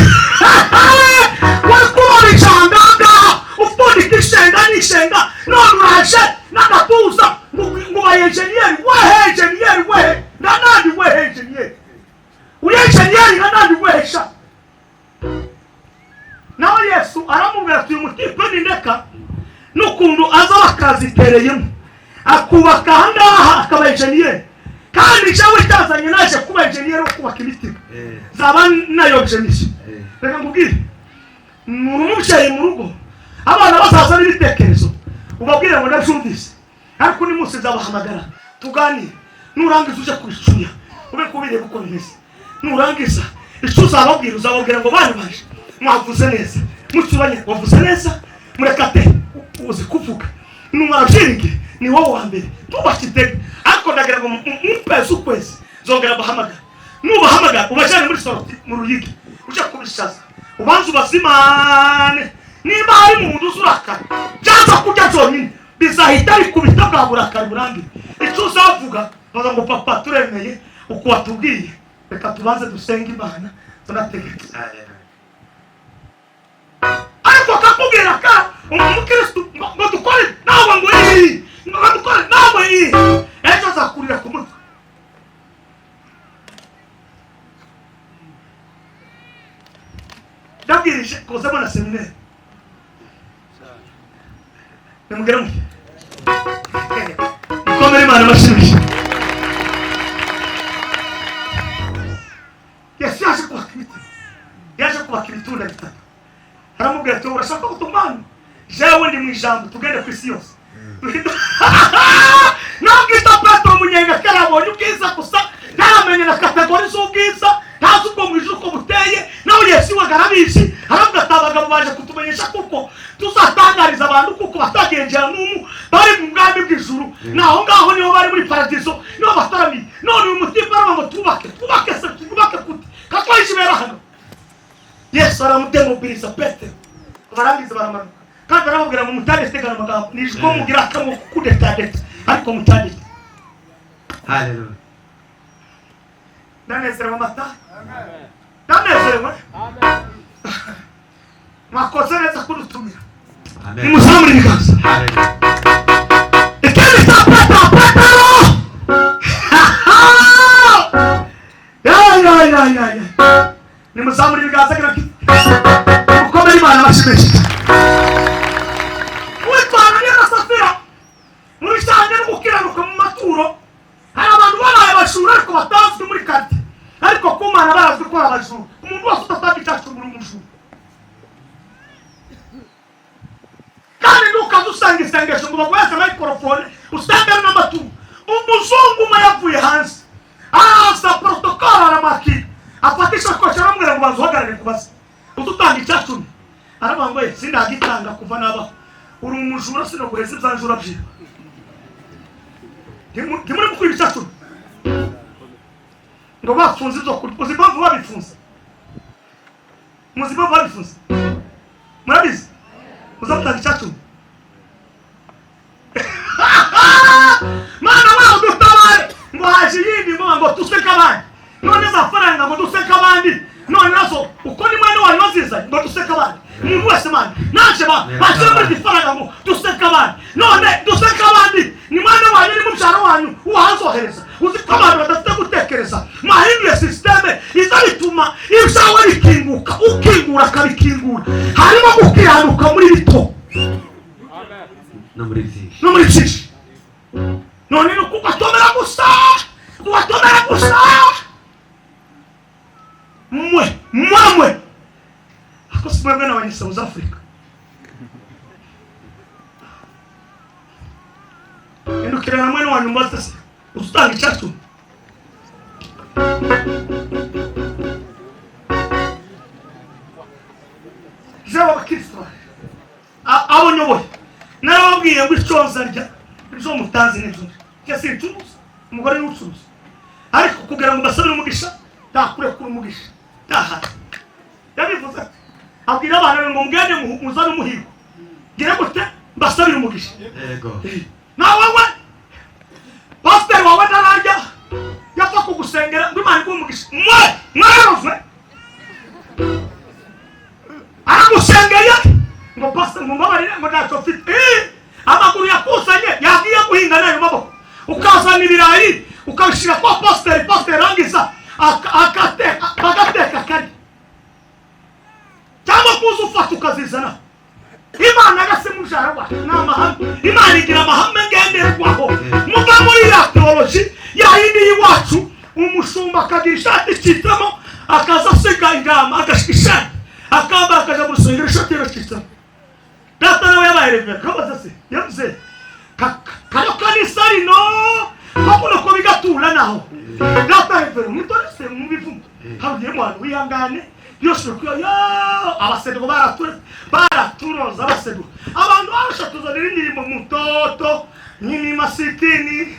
wari kubona icanganga upfundika ishenga n'ishenga, none uraje n'agatuza ngo ubaye enjeniyeri. Wehe enjeniyeri, wehe nanandi, wehe enjeniyeri, uri enjeniyeri nanandi wehesha. Nawe Yesu aramubwira ati uyu mutipe nindeka n'ukuntu aza bakazitereyemo akubaka ahangaha akaba enjeniyeri, kandi jewe cyazanye naje kuba enjeniyeri wo kubaka imitima zaba nayobye mishya. Reka nkubwire, ni umubyeyi mu rugo, abana bazaza n'ibitekerezo, ubabwire ngo ndabyumvise, ariko undi munsi nzabahamagara tuganire. Nurangiza uje kubicuya ube kubireba uko bimeze. Nurangiza icyo uzababwira, uzababwira ngo bana baje mwavuze neza, muturanye wavuze neza, murekate uzi kuvuga numara byiringi ni wowe wa mbere tubake iteka. Ariko ndagira ngo mumpeze ukwezi zongera bahamagara, nubahamagara ubajyane muri soroti mu Ruyigi, uje kubishaza ubanza ubazimane. Niba hari umuntu uzurakara byanza kurya byonyine bizahita bikubita bwa burakari burangire. Icyo uzavuga baza ngo papa turemeye uko watubwiye, reka tubanze dusenge Imana tunategeke. Ariko akakubwira ka umukristo ngo dukore nawe ngo iyi, ngo dukore nawe iyi, ejo azakurira ku mutwe. Ndabwirije kozemo na seminari nimugere muke mukomere Imana amashimisha. Yesu yaje kubaka ibiti, yaje kubaka ibitunda bitatu. Aramubwira ati urashaka gutumana jewe ndi mu ijambo tugende ku isi yose. Nabwita Petero umunyenga karabonye ubwiza gusa, ntaramenye na kategori z'ubwiza, ntazi ubwo mu ijuru uko buteye. Nawe Yesu we arabizi, aravuga ati abagabo baje kutumenyesha kuko tuzatangariza abantu kuko batagenjera n'umu bari mu bwami bw'ijuru, naho ngaho niho bari muri paradizo, niho bataramiye. None uyu mutipe aravuga ngo twubake, twubake se, twubake gute katwayishibera hano? Yesu aramudemobiliza Petero, barangiza baramanuka. Kandi aramubwira ngo mutadete amagambo nijwo mugira akamwo kudetadete, ariko mutadete. Haleluya. Ndanezerewe amata, ndanezerewe. Mwakoze neza kudutumira, nimuzamure ibiganza. Haleluya. Ikindi cya Petero, Petero ya ya ya ya ya, nimuzamure ibiganza kira mukomere Imana abashimishe. Witwara neza Safira muri bijyanye no gukiranuka mu maturo. Hari abantu babaye abajura ariko batazwi muri karitsiye, ariko ku Mana barazwi ko ari abajura. Umuntu wese udatanga icyacu muri umujura. Kandi ntukaze usanga isengesho ngo baguheze mayikorofone usange ari n'amaturo. Umuzungu umwe yavuye hanze araza protokolo aramakira, afata ishakoshi aramubwira ngo banza uhagarare kubaza udutanga icyacumi. Aravuga ngo sindagitanga kuva nabaho, uri umujura sinaguheza ibyanjura byiwe. Ntimuri gukora icyacumi ngo bafunze ibyo kurya. Uzi impamvu babifunze? Muzi impamvu babifunze? Murabizi? Muzamutanga icyacumi. Mana wawe dutabare, ngo haje iyindi ngo duseke abandi, none za faranga ngo duseke abandi, none nazo uko ni mwene wanyu wazizanye ngo duseke abandi. Umuntu wese mana naje bashyira muri ifaranga ngo duseke abandi, none duseke abandi ni mwene wanyu, ni mubyara wanyu uwahazohereza. Uzi ko abantu badafite gutekereza, mwahinduye sisiteme iza bituma ibyawe bikinguka, ukingura akabikingura. Harimo gukiranuka muri bito no muri byinshi, no muri byinshi. None ni kubatomera gusa, kubatomera gusa mwe mwamwe. Ako si mwebwe n'abanya South Africa. Indukira na mwene wanyu mbaze se utanga icyacu. Jewe abakristo abo nyoboye narababwiye ngo icyo nzarya ibyo mutazi n'ibyo njye sincuruza, umugore ni ucuruza, ariko kugira ngo mbasabire umugisha ntakurekura umugisha ndahari. Yabivuze ati abwira abana ngo mugende muzane umuhigo ngire gute mbasabire umugisha. Yego. Nawe we pasiteri wawe ntararya umugisha mwe mwararozwe aragusengeye ngo pastor ngo mbabarire ngo ntacyo mfite amaguru yakusanye yagiye guhinga nayo maboko ukazana ibirayi ukabishira kwa pastor pastor arangiza akateka bagateka kari cyangwa kuza ufata ukazizana Imana gase mujara wacu n'amahame Imana igira amahame ngenderwaho muva muri ya theology ya yindi y'iwacu umushumba akagira ishati icitsemo akaza asiga ingamba agashika ishati akambara akaja mu rusengero ishati yaracitsemo data nawe yabaye revera kabaza se yavuze kayo kanisa rino kakuno ko bigatura naho data revera mwitore se mubivuga habuye mwana wihangane byose kuyo yo abaseduko baraturoza abaseduko abantu barashatuzanira indirimbo mutoto nyini masikini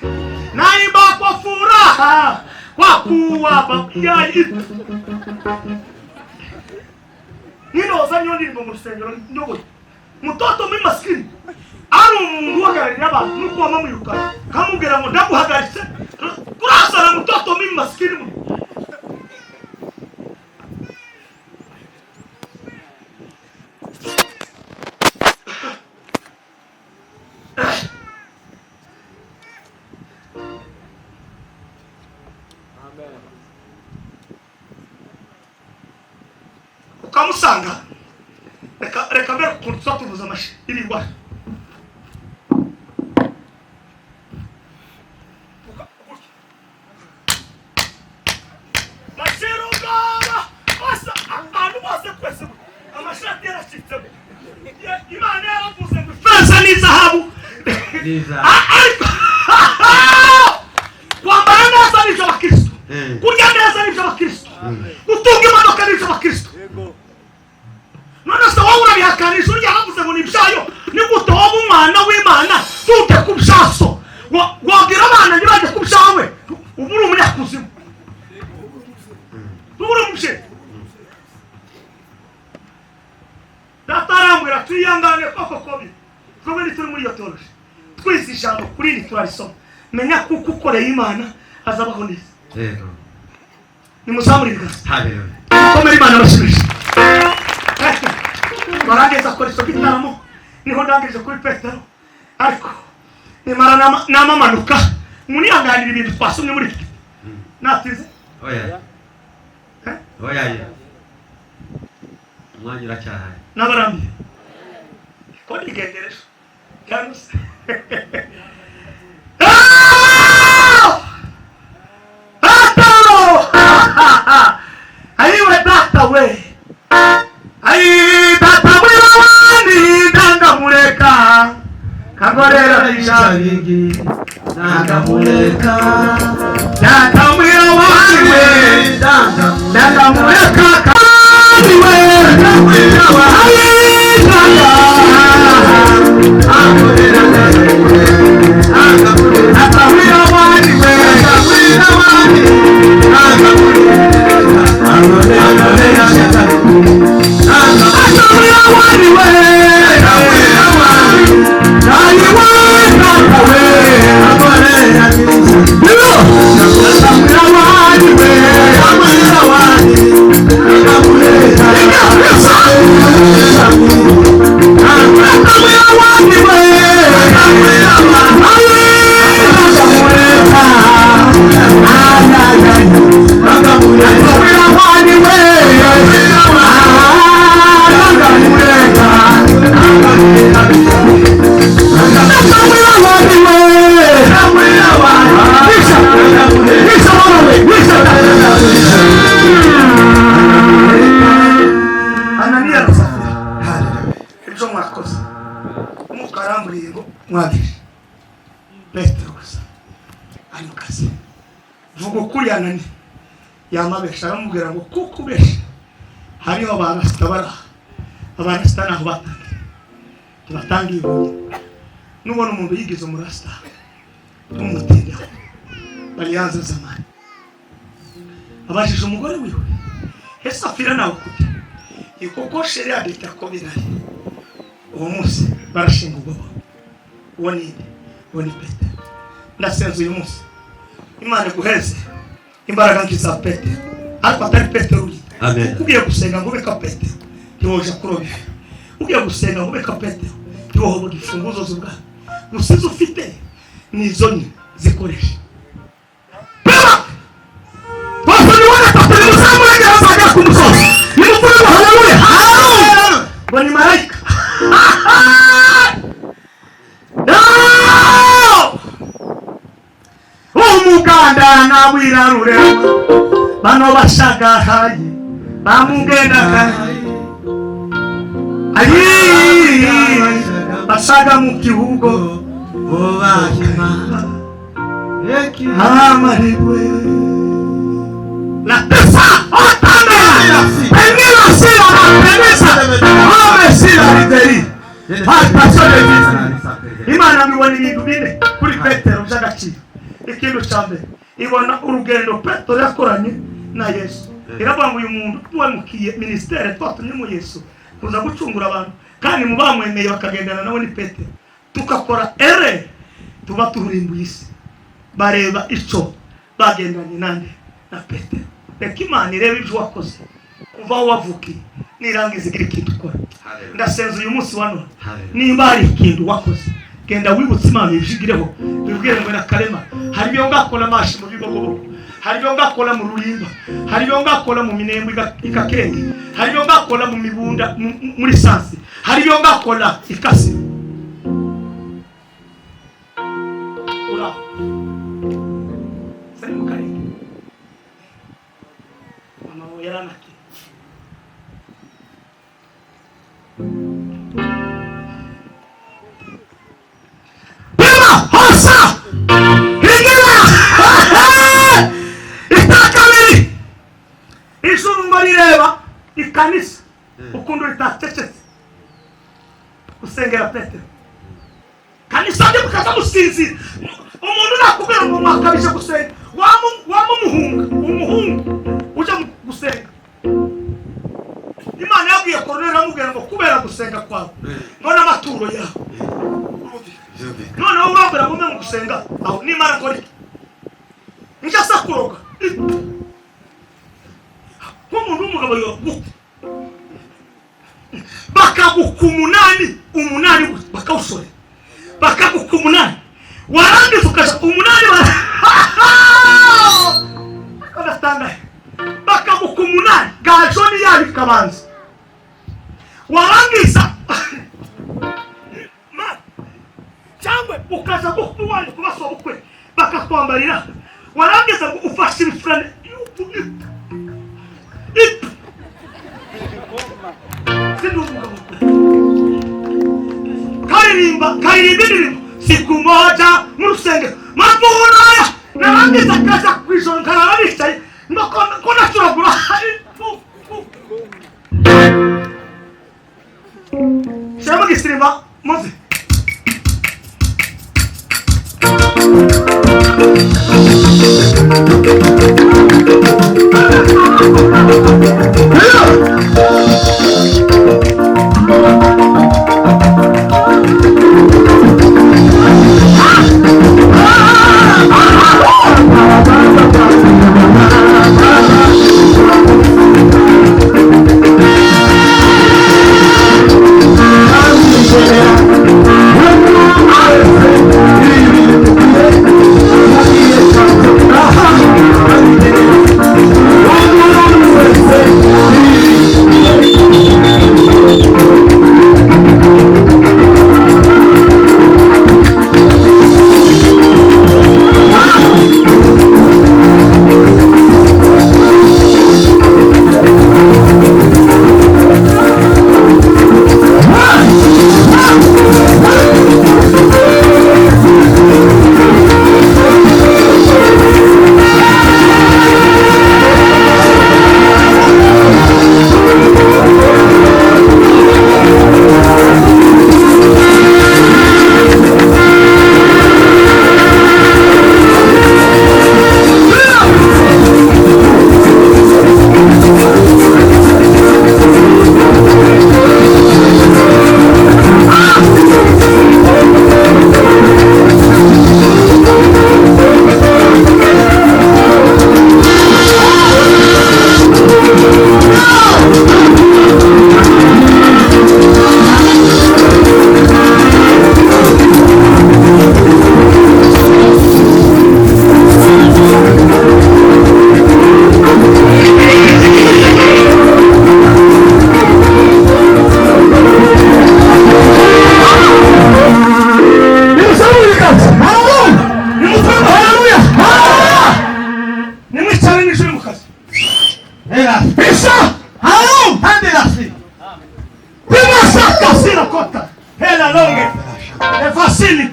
naimba kwa furaha kwa kuwa babyari ninoza niyo ndirimbo mu rusengero nyoboye mutoto muri masikini ari umuntu uhagararira abantu nuko wamamwirukana kamubwira ngo ndaguhagaritse kurasana mutoto muri masikini ukamusanga reka mbere ukuntu tuza tuvuza amashi irigwa masherugaba bose abantu bose twese amashati yaracitsemo Imana yaravuze ngo ifeza n'izahabu ariko kwambara neza ni iby'abakristo kurya neza ni iby'abakristo gutunga imodoka ni iby'abakristo none se wowe urabihakanisha urya yaravuze ngo ni ibyayo ni gute wowe umwana w'Imana tujye ku byaso wabwira abana ntibajye ku byawe uba uri umunyakuzimu uba uri umushe data arambwira twihangane koko kobi twebwe ntituri muri iyo teoloji twize ijambo kuri iri turarisoma menya kuko ukoreye Imana azabaho neza nimuzamure ibiganza komera Imana abashimishe barangeza akora icyo gitaramo niho ndangije kuri Petero ariko nimara namamanuka munihanganira ibintu twasomye muri iki natinze oya oya umwanya uracyahari nabarambiye ko nigendereje cyangwa se ayiwe data we ayi data w'abandi ndangamureka kagorera ishabigi ndangamureka data w'abandi we ndangamureka kandi we ayi data data w'abandi we Ananiya na Safira ibyo mwakoze mukaramburiye ngo mwagire Petero gusa ari mu kazi vuga ukuri Ananiya yamabesha aramubwira ngo kuko ubesha hariho barasita baraha abarasita naho batangiye tubatangiye ubundi nubona umuntu yigize umurasita tumutindaho bariyanze zamani abajije umugore wiwe ese Safira nawe kujya kuko sheria dita ko birari uwo munsi barashinga ubwoba uwo ni uwo ni Petero ndasenze uyu munsi Imana iguheze Imbaraga nk'iza Petero, ariko atari Petero uri. Amen. Ugiye gusenga ngo ube ka Petero, ntiwoja kuroba ifi. Ugiye gusenga ngo ube ka Petero, ntiwohoboka imfunguzo z'ubwami. Gusa izo ufite ni izo nye zikoresha. Pema! Bose ni gatatu nimuzamurege bazagera ku musozi. Nimuvuge ngo haleluya! Haleluya! Ngo ni marayika. No! Umuganda nawirarure bano bashagahaye bamugendagaye ayi basaga mu gihugu amarigwe la pesa otamera penila sila la penesa ame sila lideri passion de Imana mibona ibintu bine kuri Petero by'agaciro. Ikintu cya mbere, ibona urugendo Petero yakoranye na Yesu. Iravuga ngo uyu muntu twamukiye ministere twatumye mu Yesu kuza gucungura abantu, kandi mu bamwemeye bakagendana nawe ni Petero. Tukakora ere tuba turimbuye isi. Bareba ico bagendanye nande na Petero. Reka Imana irebe ibyo wakoze kuva aho wavukiye, nirangiza igira ikintu ukora. Ndasenza uyu munsi wa none, nimba hari ikintu wakoze, genda wibutse Imana uyijigireho, wibwire ngo na Karema hari ibyo ngakora amashi mu bigogobogo, hari ibyo ngakora mu Rulimba, hari ibyo ngakora mu Minembwe Ikakenge, hari ibyo ngakora mu Mibunda muri Sansi, hari ibyo ngakora Ikasi. Uraho sari mu karere, mama wawe yaranake. Pema hosa hingila itakamiri ijuru ngo rireba ikanisa ukuntu ritacecetse gusengera Petero. Kanisa ndi mukaza musinzira. Umuntu nakubwira ngo mwakabije gusenga, wamumuhunga umuhungu uje gusenga. Imana yabwiye Korneli amubwira ngo kubera gusenga kwawe ngo n'amaturo yawe. Noneho urambwira ngo mbe mu gusenga aho nimara nkora iki? Njya se kuroga nk'umuntu w'umugabo yoguka bakaguka umunani bakawusorera, bakaguka umunani, warangiza ukaja umunani bakabatangaye, bakaguka umunani gajo ni yabo ikabanza, warangiza cyangwa ukaza kuwanyu kubasaba ubukwe bakakwambarira, warangiza ngo ufashe ibifurane sindi umugabo karirimba indirimbo siku moja mu rusengero mavunaya, narangiza akaza ku ijoro nkarara nicaye ngo ko nacuragura. Shyiramo igisiriba muze.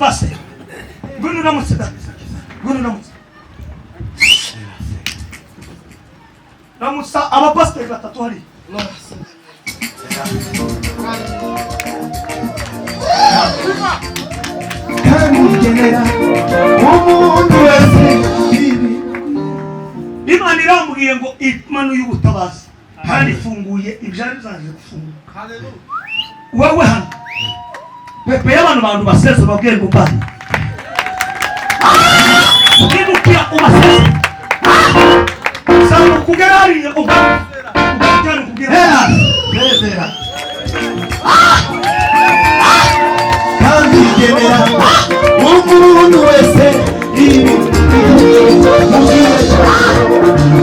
pastor. Ngwino uramutse data. Ngwino uramutse. Ramutsa abapasiteri batatu hari. Kamugenera umuntu wese ibi. Imana irambwiye ngo imanuye ubutabazi kandi ifunguye ibyari byaje gufunguka. Wewe hano pepe y'abantu bantu baseze babwiye ngo bari ukimukira ubaseze sanga kugera hariya ugajyana kubwira Hera. Kamugenera umuntu wese ibi.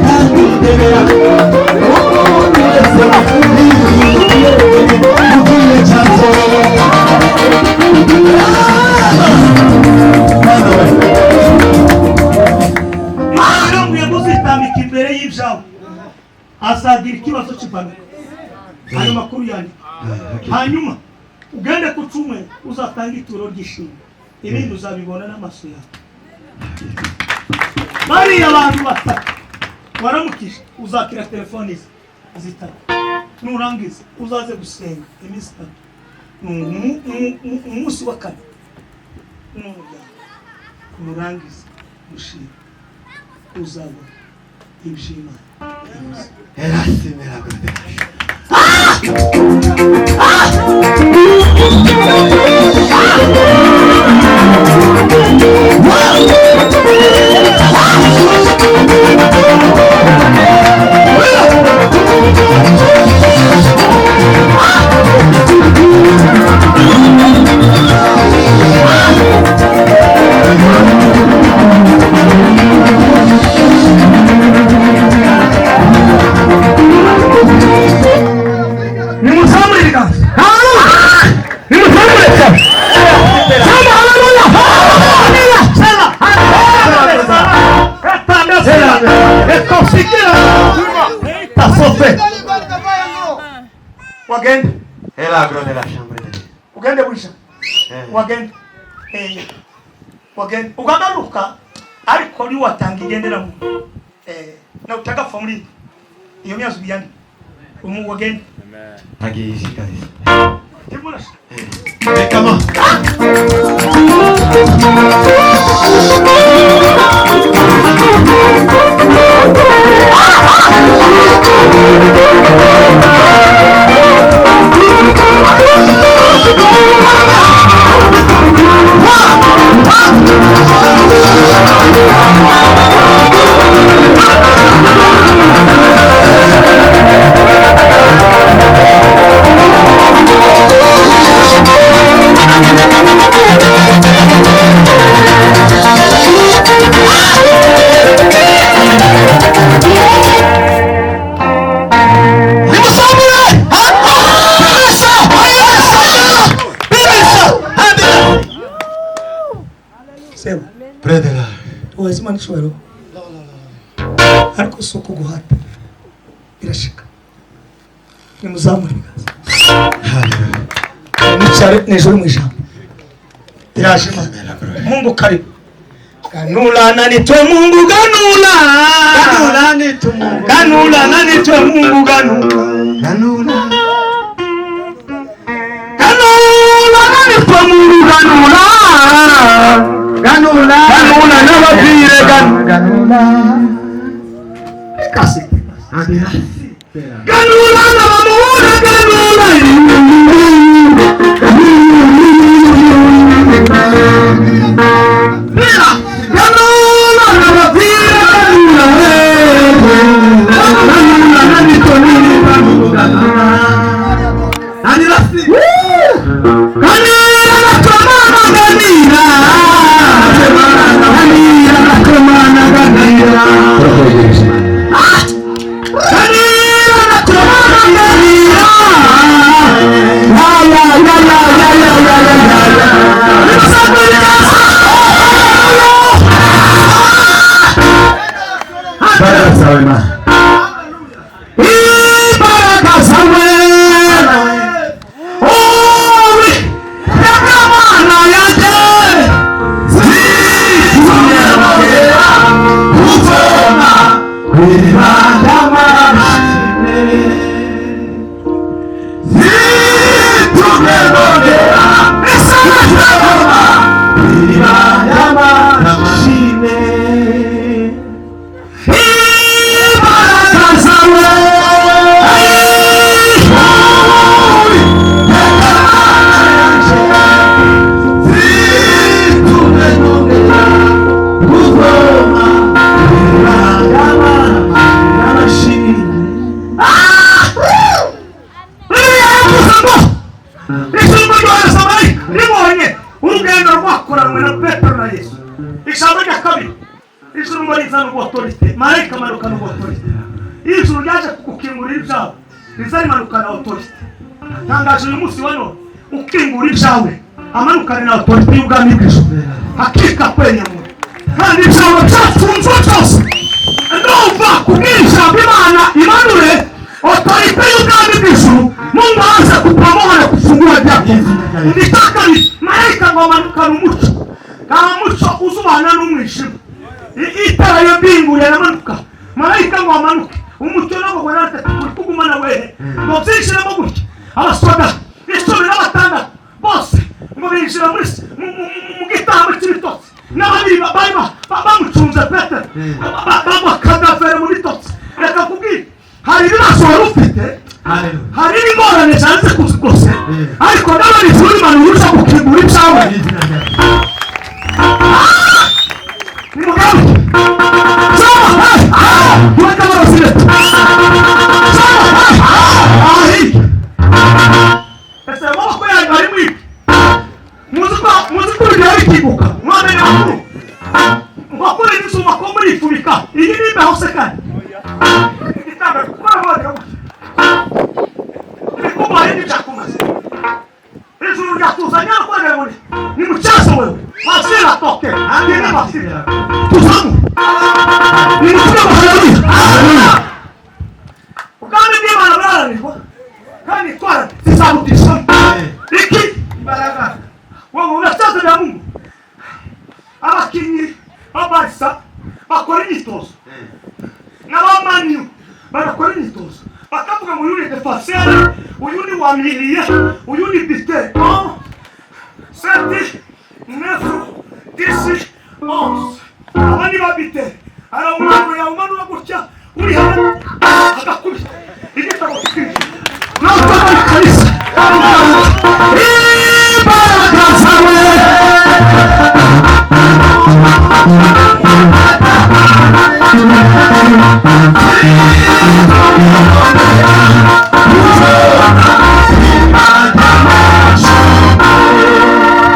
Kamugenera umuntu wese ibi. Mugiye cyazo. Irambwiye ngo uzitambika imbere y'ibyawe azagira ikibazo cy'impanuka. Ayo makuru yanjye. Hanyuma ugende ku cyumweru uzatanga ituro ry'ishimwe, ibindi uzabibona n'amaso yawe. Bariya abantu batatu waramukije uzakira telefoni zitatu, nurangiza uzaze gusenga iminsi itatu, umunsi wa kane n'umuryango, nurangiza gushima uzabona iby'Imana ivuze. Nimuzamure ibiganza. Nimuzamure cyane. Sema haleluya. Sema haleluya. Ekosikira. Tasofe. Wagende. Hela grande la chambre. Ugende bwisha. Wagende. Wagende. Ugagaruka ariko ni watanga igendera mu. Na utaka family. Iyo myazo biyandi. Umu wagende. Agiye kabisa. Timurasha. Kama. Wazima nishwero. Ariko soko guhata. Birashika. Nimuzamure ibiganza. Nicare nejuru mu ijambo. Iraje Mungu karibu. Ganula nani twe Mungu ganula. Ganula nitwe Mungu. Ganula nani twe Mungu ganula. Ganula. Ganula nani twe Mungu ganula. Ganula. Ganula n'ababwire ganula. Kasi. Ganula n'abamubona ganula. Ganula n'ababwire ganula. Ganula nani twe Mungu ganula. Ganula twamana ganira. Bakoranwe na Petero na Yesu. Ijambo rya kabiri, ijuru ngo rizana autorité, marayika amanukana autorité. Iyo ijuru ryaje kugukingurira ibyawe, riza rimanukana autorité. Tangaje uyu munsi wa none, ukingura ibyawe amanukane na autorité y'ubwami bw'ijuru. Hakika kwenyamura kandi ijambo byafunzwe byose. Ndumva kubwira ijambo Imana imanure autorité y'ubwami bw'ijuru, Mungu aanze kupamoa na kufungua vyako. Nitaka ni marayika ngo amanukane umuco, nta muco uzubana n'umwijima. Itara yo mbingu yaramanuka, marayika ngo amanuke umucyo nabo ngo natwe turi kugumana wehe ngo byinjiramo gutya. Abasoda 16 bose ngo binjira muri mu gitambo cy'ibitotsi, n'abandi bari bamucunze Petero bagwa mu bitotsi. Reka kubwira, hari ibibazo wari ufite, hari n'ingorane zanze kuzigose, ariko nawe ijuru rimanura uza gukingura ibyawe. Nimugaruke ese amaboko yanyu harimo ibi, muzi ko urugero bikinguka mwamenya amakuru mwakora izuba ko murifubika. Iyi ni imbeho se kandi igitanda gukora wagira gutya ibikubaye n'ibyakumaze. Ijuru ryatuzanye rwanda ngo ni mucyazo wewe hasira toke ni basira tuzamu ni mucyazo. Haleluya! Ubwami bw'Imana buraharanirwa kandi twara zizabutisha iki imbaraga. Wowe uracyazo bya Mungu. Abakinnyi ba Barca bakora imyitozo n'abamaniyu barakora imyitozo, bakavuga ngo uyu ni defenseur, uyu ni wamiriye, uyu ni buteur. 1 7 9 10 11 aba ni ba buteur. Arawumanura yawumanura gutya, uri hano agakubita igitabo kikinjira. Nawe utaba kanisa imbaraga zawe.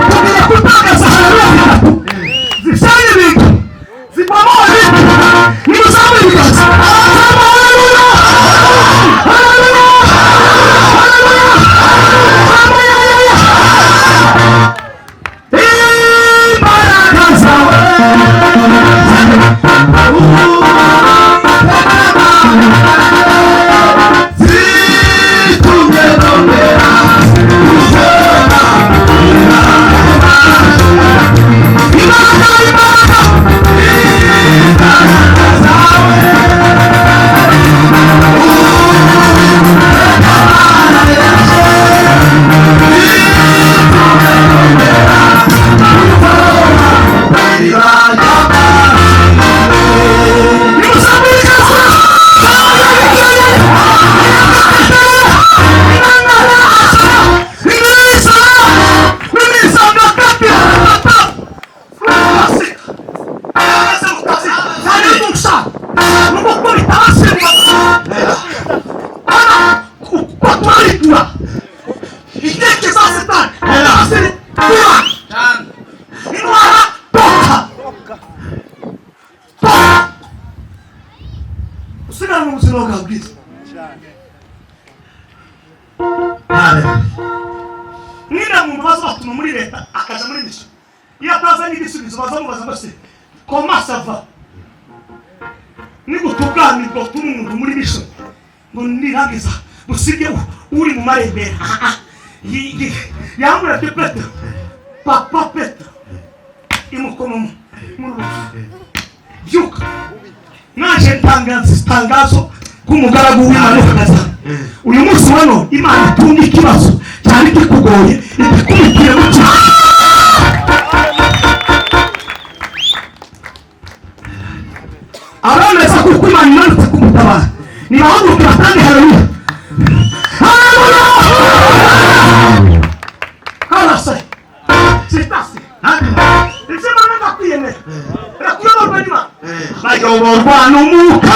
Tugiye kutangaza haleluya bitatu zisanye ibintu, zibomoa ibintu. Nimuzamure ibiganza. Haleluya! Haleluya! Haleluya! Imbaraga zawe zitumye nongera kuzona. Imbaraga, imbaraga, imbaraga zawe Usigara mu buzima bwawe bwiza. Mwira muntu baza batuma muri leta akaja muri mission, iyo atazanye igisubizo bazamubaza ngo se comment ça va, ni gute ubwami bwotuma umuntu muri mission ngo nirangiza busige uri mu marembera. Yambura ati Petero, papa Petero imukoma mu rubavu, byuka naje ntangaza itangazo k'umugaragu w'Imana uhagaze. Uyu munsi wa none Imana itunga ikibazo cyari kikugoye igikubitire mu cyaro. Abemeza kuko Imana imanutse kumutabara nibahaguruke batange haleluya. Haleluya! Karase sitasi ibyo Imana ndakwiyemera rakuyoborwa n'Imana bayoborwa n'umwuka.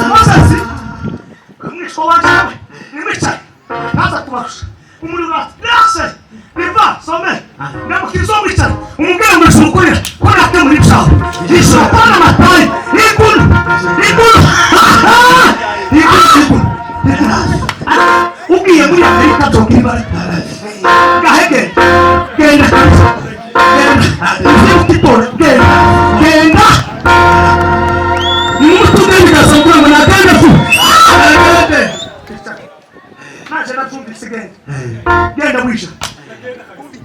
Moses umwisho wawe nimwicaye ntaza kubarusha umuriro urase.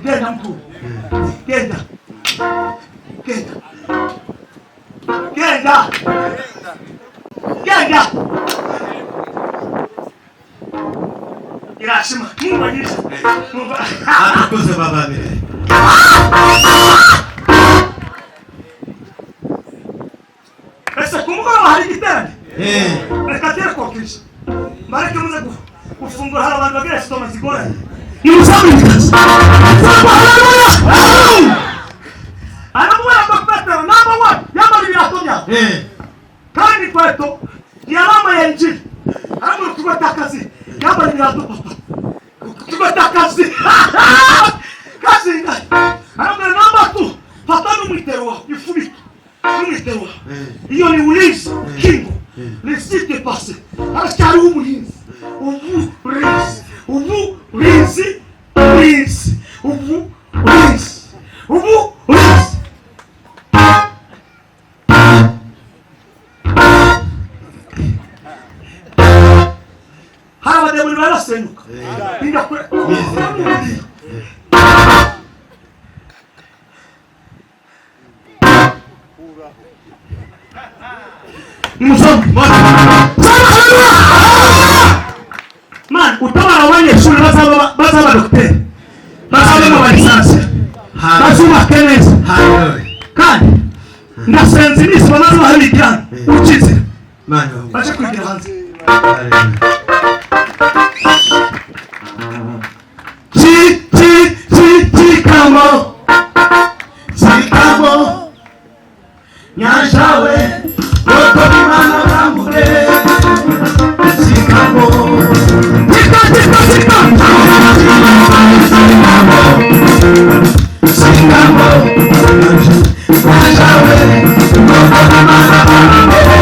Genda mkuu. Genda. Genda. Genda. Genda. Irashima. Mungu agisha. Mungu. Atukuze baba mire. Ese kumugoroba hari igiterane. Reka tere kokisha. Bareke muze gufungura hari abantu bagira sitoma zigoranye. Nimusamirize. Haleluya. Aramubwira ngo Petero namba one yambara ibirato byawe. Kandi inkweto ni alama ya Injili. Aramubwira tugota akazi yambara ibirato papa. Tugota akazi. Kazi ingahe? Aramubwira namba two fata n'umwitero wawe ifubike. N'umwitero wawe. Iyo ni ulinzi kingo. Laissez passer. Aracyari umuhinzi. Uburinzi. Uburinzi. Uburinzi. Uburinzi. Uburinzi. Hari abademoni barasenyuka. Bindakure. Man, utabara abanyeshuri bazaba dogiteri, bazaba mu balisansi, bazubake neza. Kandi ndasenze iminsi bamaze bahabigirana ukize baje kwigira hanze. Chi chi chi chikamo chikamo nyashawe boko bimana bambure chikamo chika chika chika chikamo chikamo nyashawe boko bimana bambure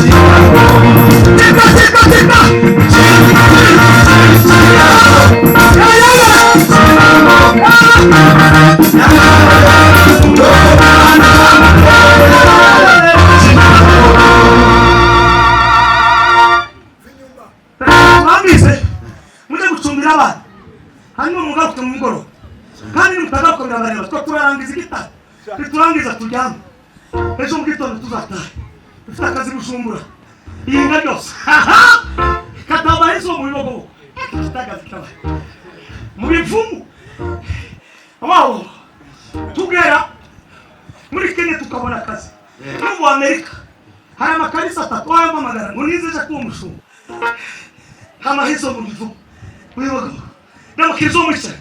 chikamo chika chika chika Bambize muje gucumbira abana hanyuma mugaruke mu mugoroba kandi nimutagaruka birabareba twe turarangiza igitabo niturangiza turyame ejo mu gitondo tuzataha dufite akazi Bujumbura iyi nka ryose katabaye izo mu bibogobogo kitagazi kabaye mu bivumu wawo tugera muri Kenya tukabona akazi no mu Amerika hari amakanisa atatu wayamamagara ngo nizeje kuba umushumba hamahizo mu bivumu mu bibogobogo ndamukiriza uwo mwicaye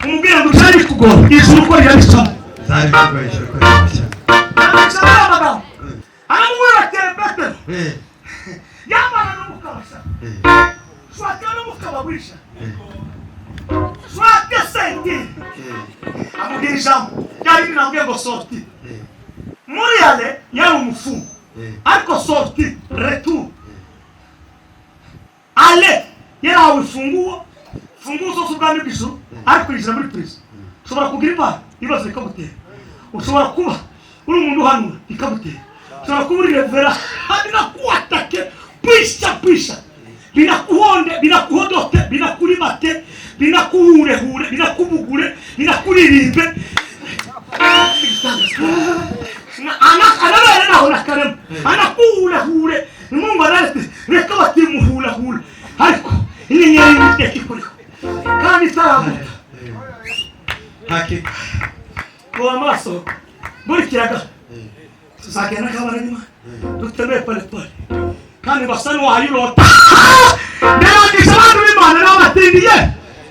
umubwira ngo byari bikugora ijuru ko rirabicamo Zari bikugora ijuru ko rirabicamo aramubwira amagambo aramubwira ati Petero yambara n'umukabasha shwate n'umukabawisha shwate senti amubwira ijambo ryari rinambwiye ngo sorti muri ale yari umufungo ariko sorti retour ale yarahawe imfunguo funguzo z'ubwami bw'ijuru ariko yinjira muri prison. Ushobora kugira impano ibibazo bikagutera, ushobora kuba uri umuntu uhanura bikagutera, ushobora kuba uri revera binakuatake pisha pisha binakuhonde binakuhodote binakurimate binakuhurehure binakubugure binakuririmbe anabere naho nakarema anakuhurehure Mungu ararete reka batimuhurahure ariko inyenyeri y'Uwiteka ikuriho kandi itaramuta Hakika ngo amaso buri kiraga tuzagenda nk'abana nyuma dutembere pole pole kandi basa n'uwayirota ndarangisha abantu b'Imana n'abatindiye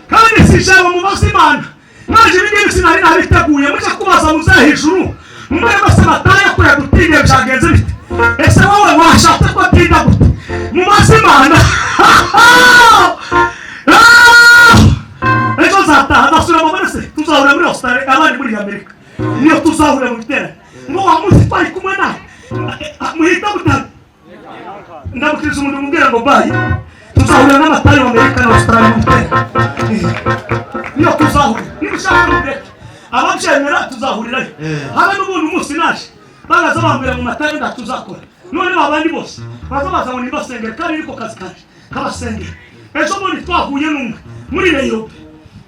kandi si ijambo mubaza Imana naje ibi ngibi sinari nabiteguye mujye kubaza muzahe hejuru mumwe bose bataye ko yadutindiye byagenze bite ese wowe washatse ko atinda gute mubaze Imana ejo nzataha nzasubira mu marese tuzahurira muri Australia abandi muri Amerika niyo tuzahurira mu biterane ngo wa munsi twari kumwe nawe muhita mutana ndamukiriza umuntu umubwira ngo bayi tuzahurira n'amatari wa Amerika na Australia mu biterane niyo tuzahurira niba ushaka mureke ababyemera tuzahurirayo habe n'ubundi umunsi naje baraza bambwira mu matari nda tuzakora none babandi bose baza baza ngo nibasengere kandi niko kazi kanje kabasengera ejo bundi twahuye n'umwe muri Nairobi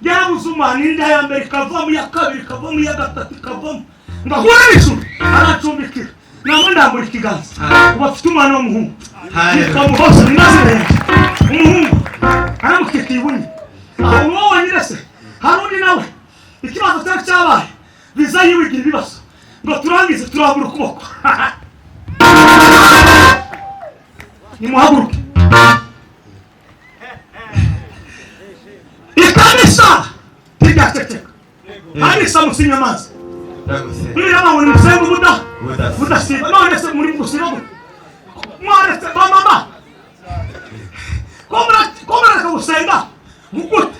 Yarabuze umwana, inda ya mbere ikavamo, iya kabiri ikavamo, iya gatatu ikavamo, ngahura n'ijuru aracumbikira, ntabwo ndambura ikiganza. Ubu afite umwana w'umuhungu yitwa Muhoza, ni mazina yanjye. Umuhungu aramukeka ibunye aho uwo wenyine se hari undi nawe ikibazo cyari cyabaye, viza yiwe igira ibibazo, ngo turangize turabura ukuboko. Nimuhaguruke, ikanisa ntiryaceceka, kanisa musinya amazi. Bibiri ngo nimusenge ubuda budasiba. None se muri gusiba gute? Mwaretse ba mama ko murareka gusenga gute?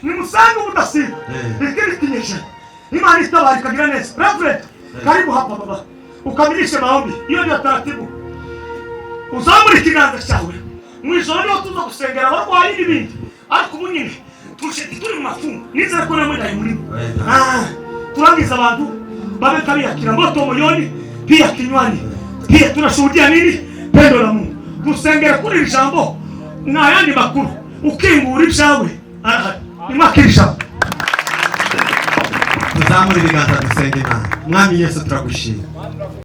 Nimusenge ubudasiba, ikindi kinyejana Imana itabara ikagira neza. Reverend, karibu hapa baba, ukamilishe maombi. Hiyo ndio taratibu. Uzamure ikiganza cyawe mu ijoro niho tuza gusengera abarwayi n'ibindi, ariko ubu nyine turi mu mafungo, nizere ko namwe ndayi murimo. Turangiza abantu babe kabiyakira moto moyoni pia kinywani, pia tunashuhudia nini? Pendo la Mungu. Dusengere kuri iri jambo, nta yandi makuru. Ukingura ibyawe arahari, nimwakira ijambo. Tuzamure ibiganza dusenge Imana. Mwami Yesu, turagushima.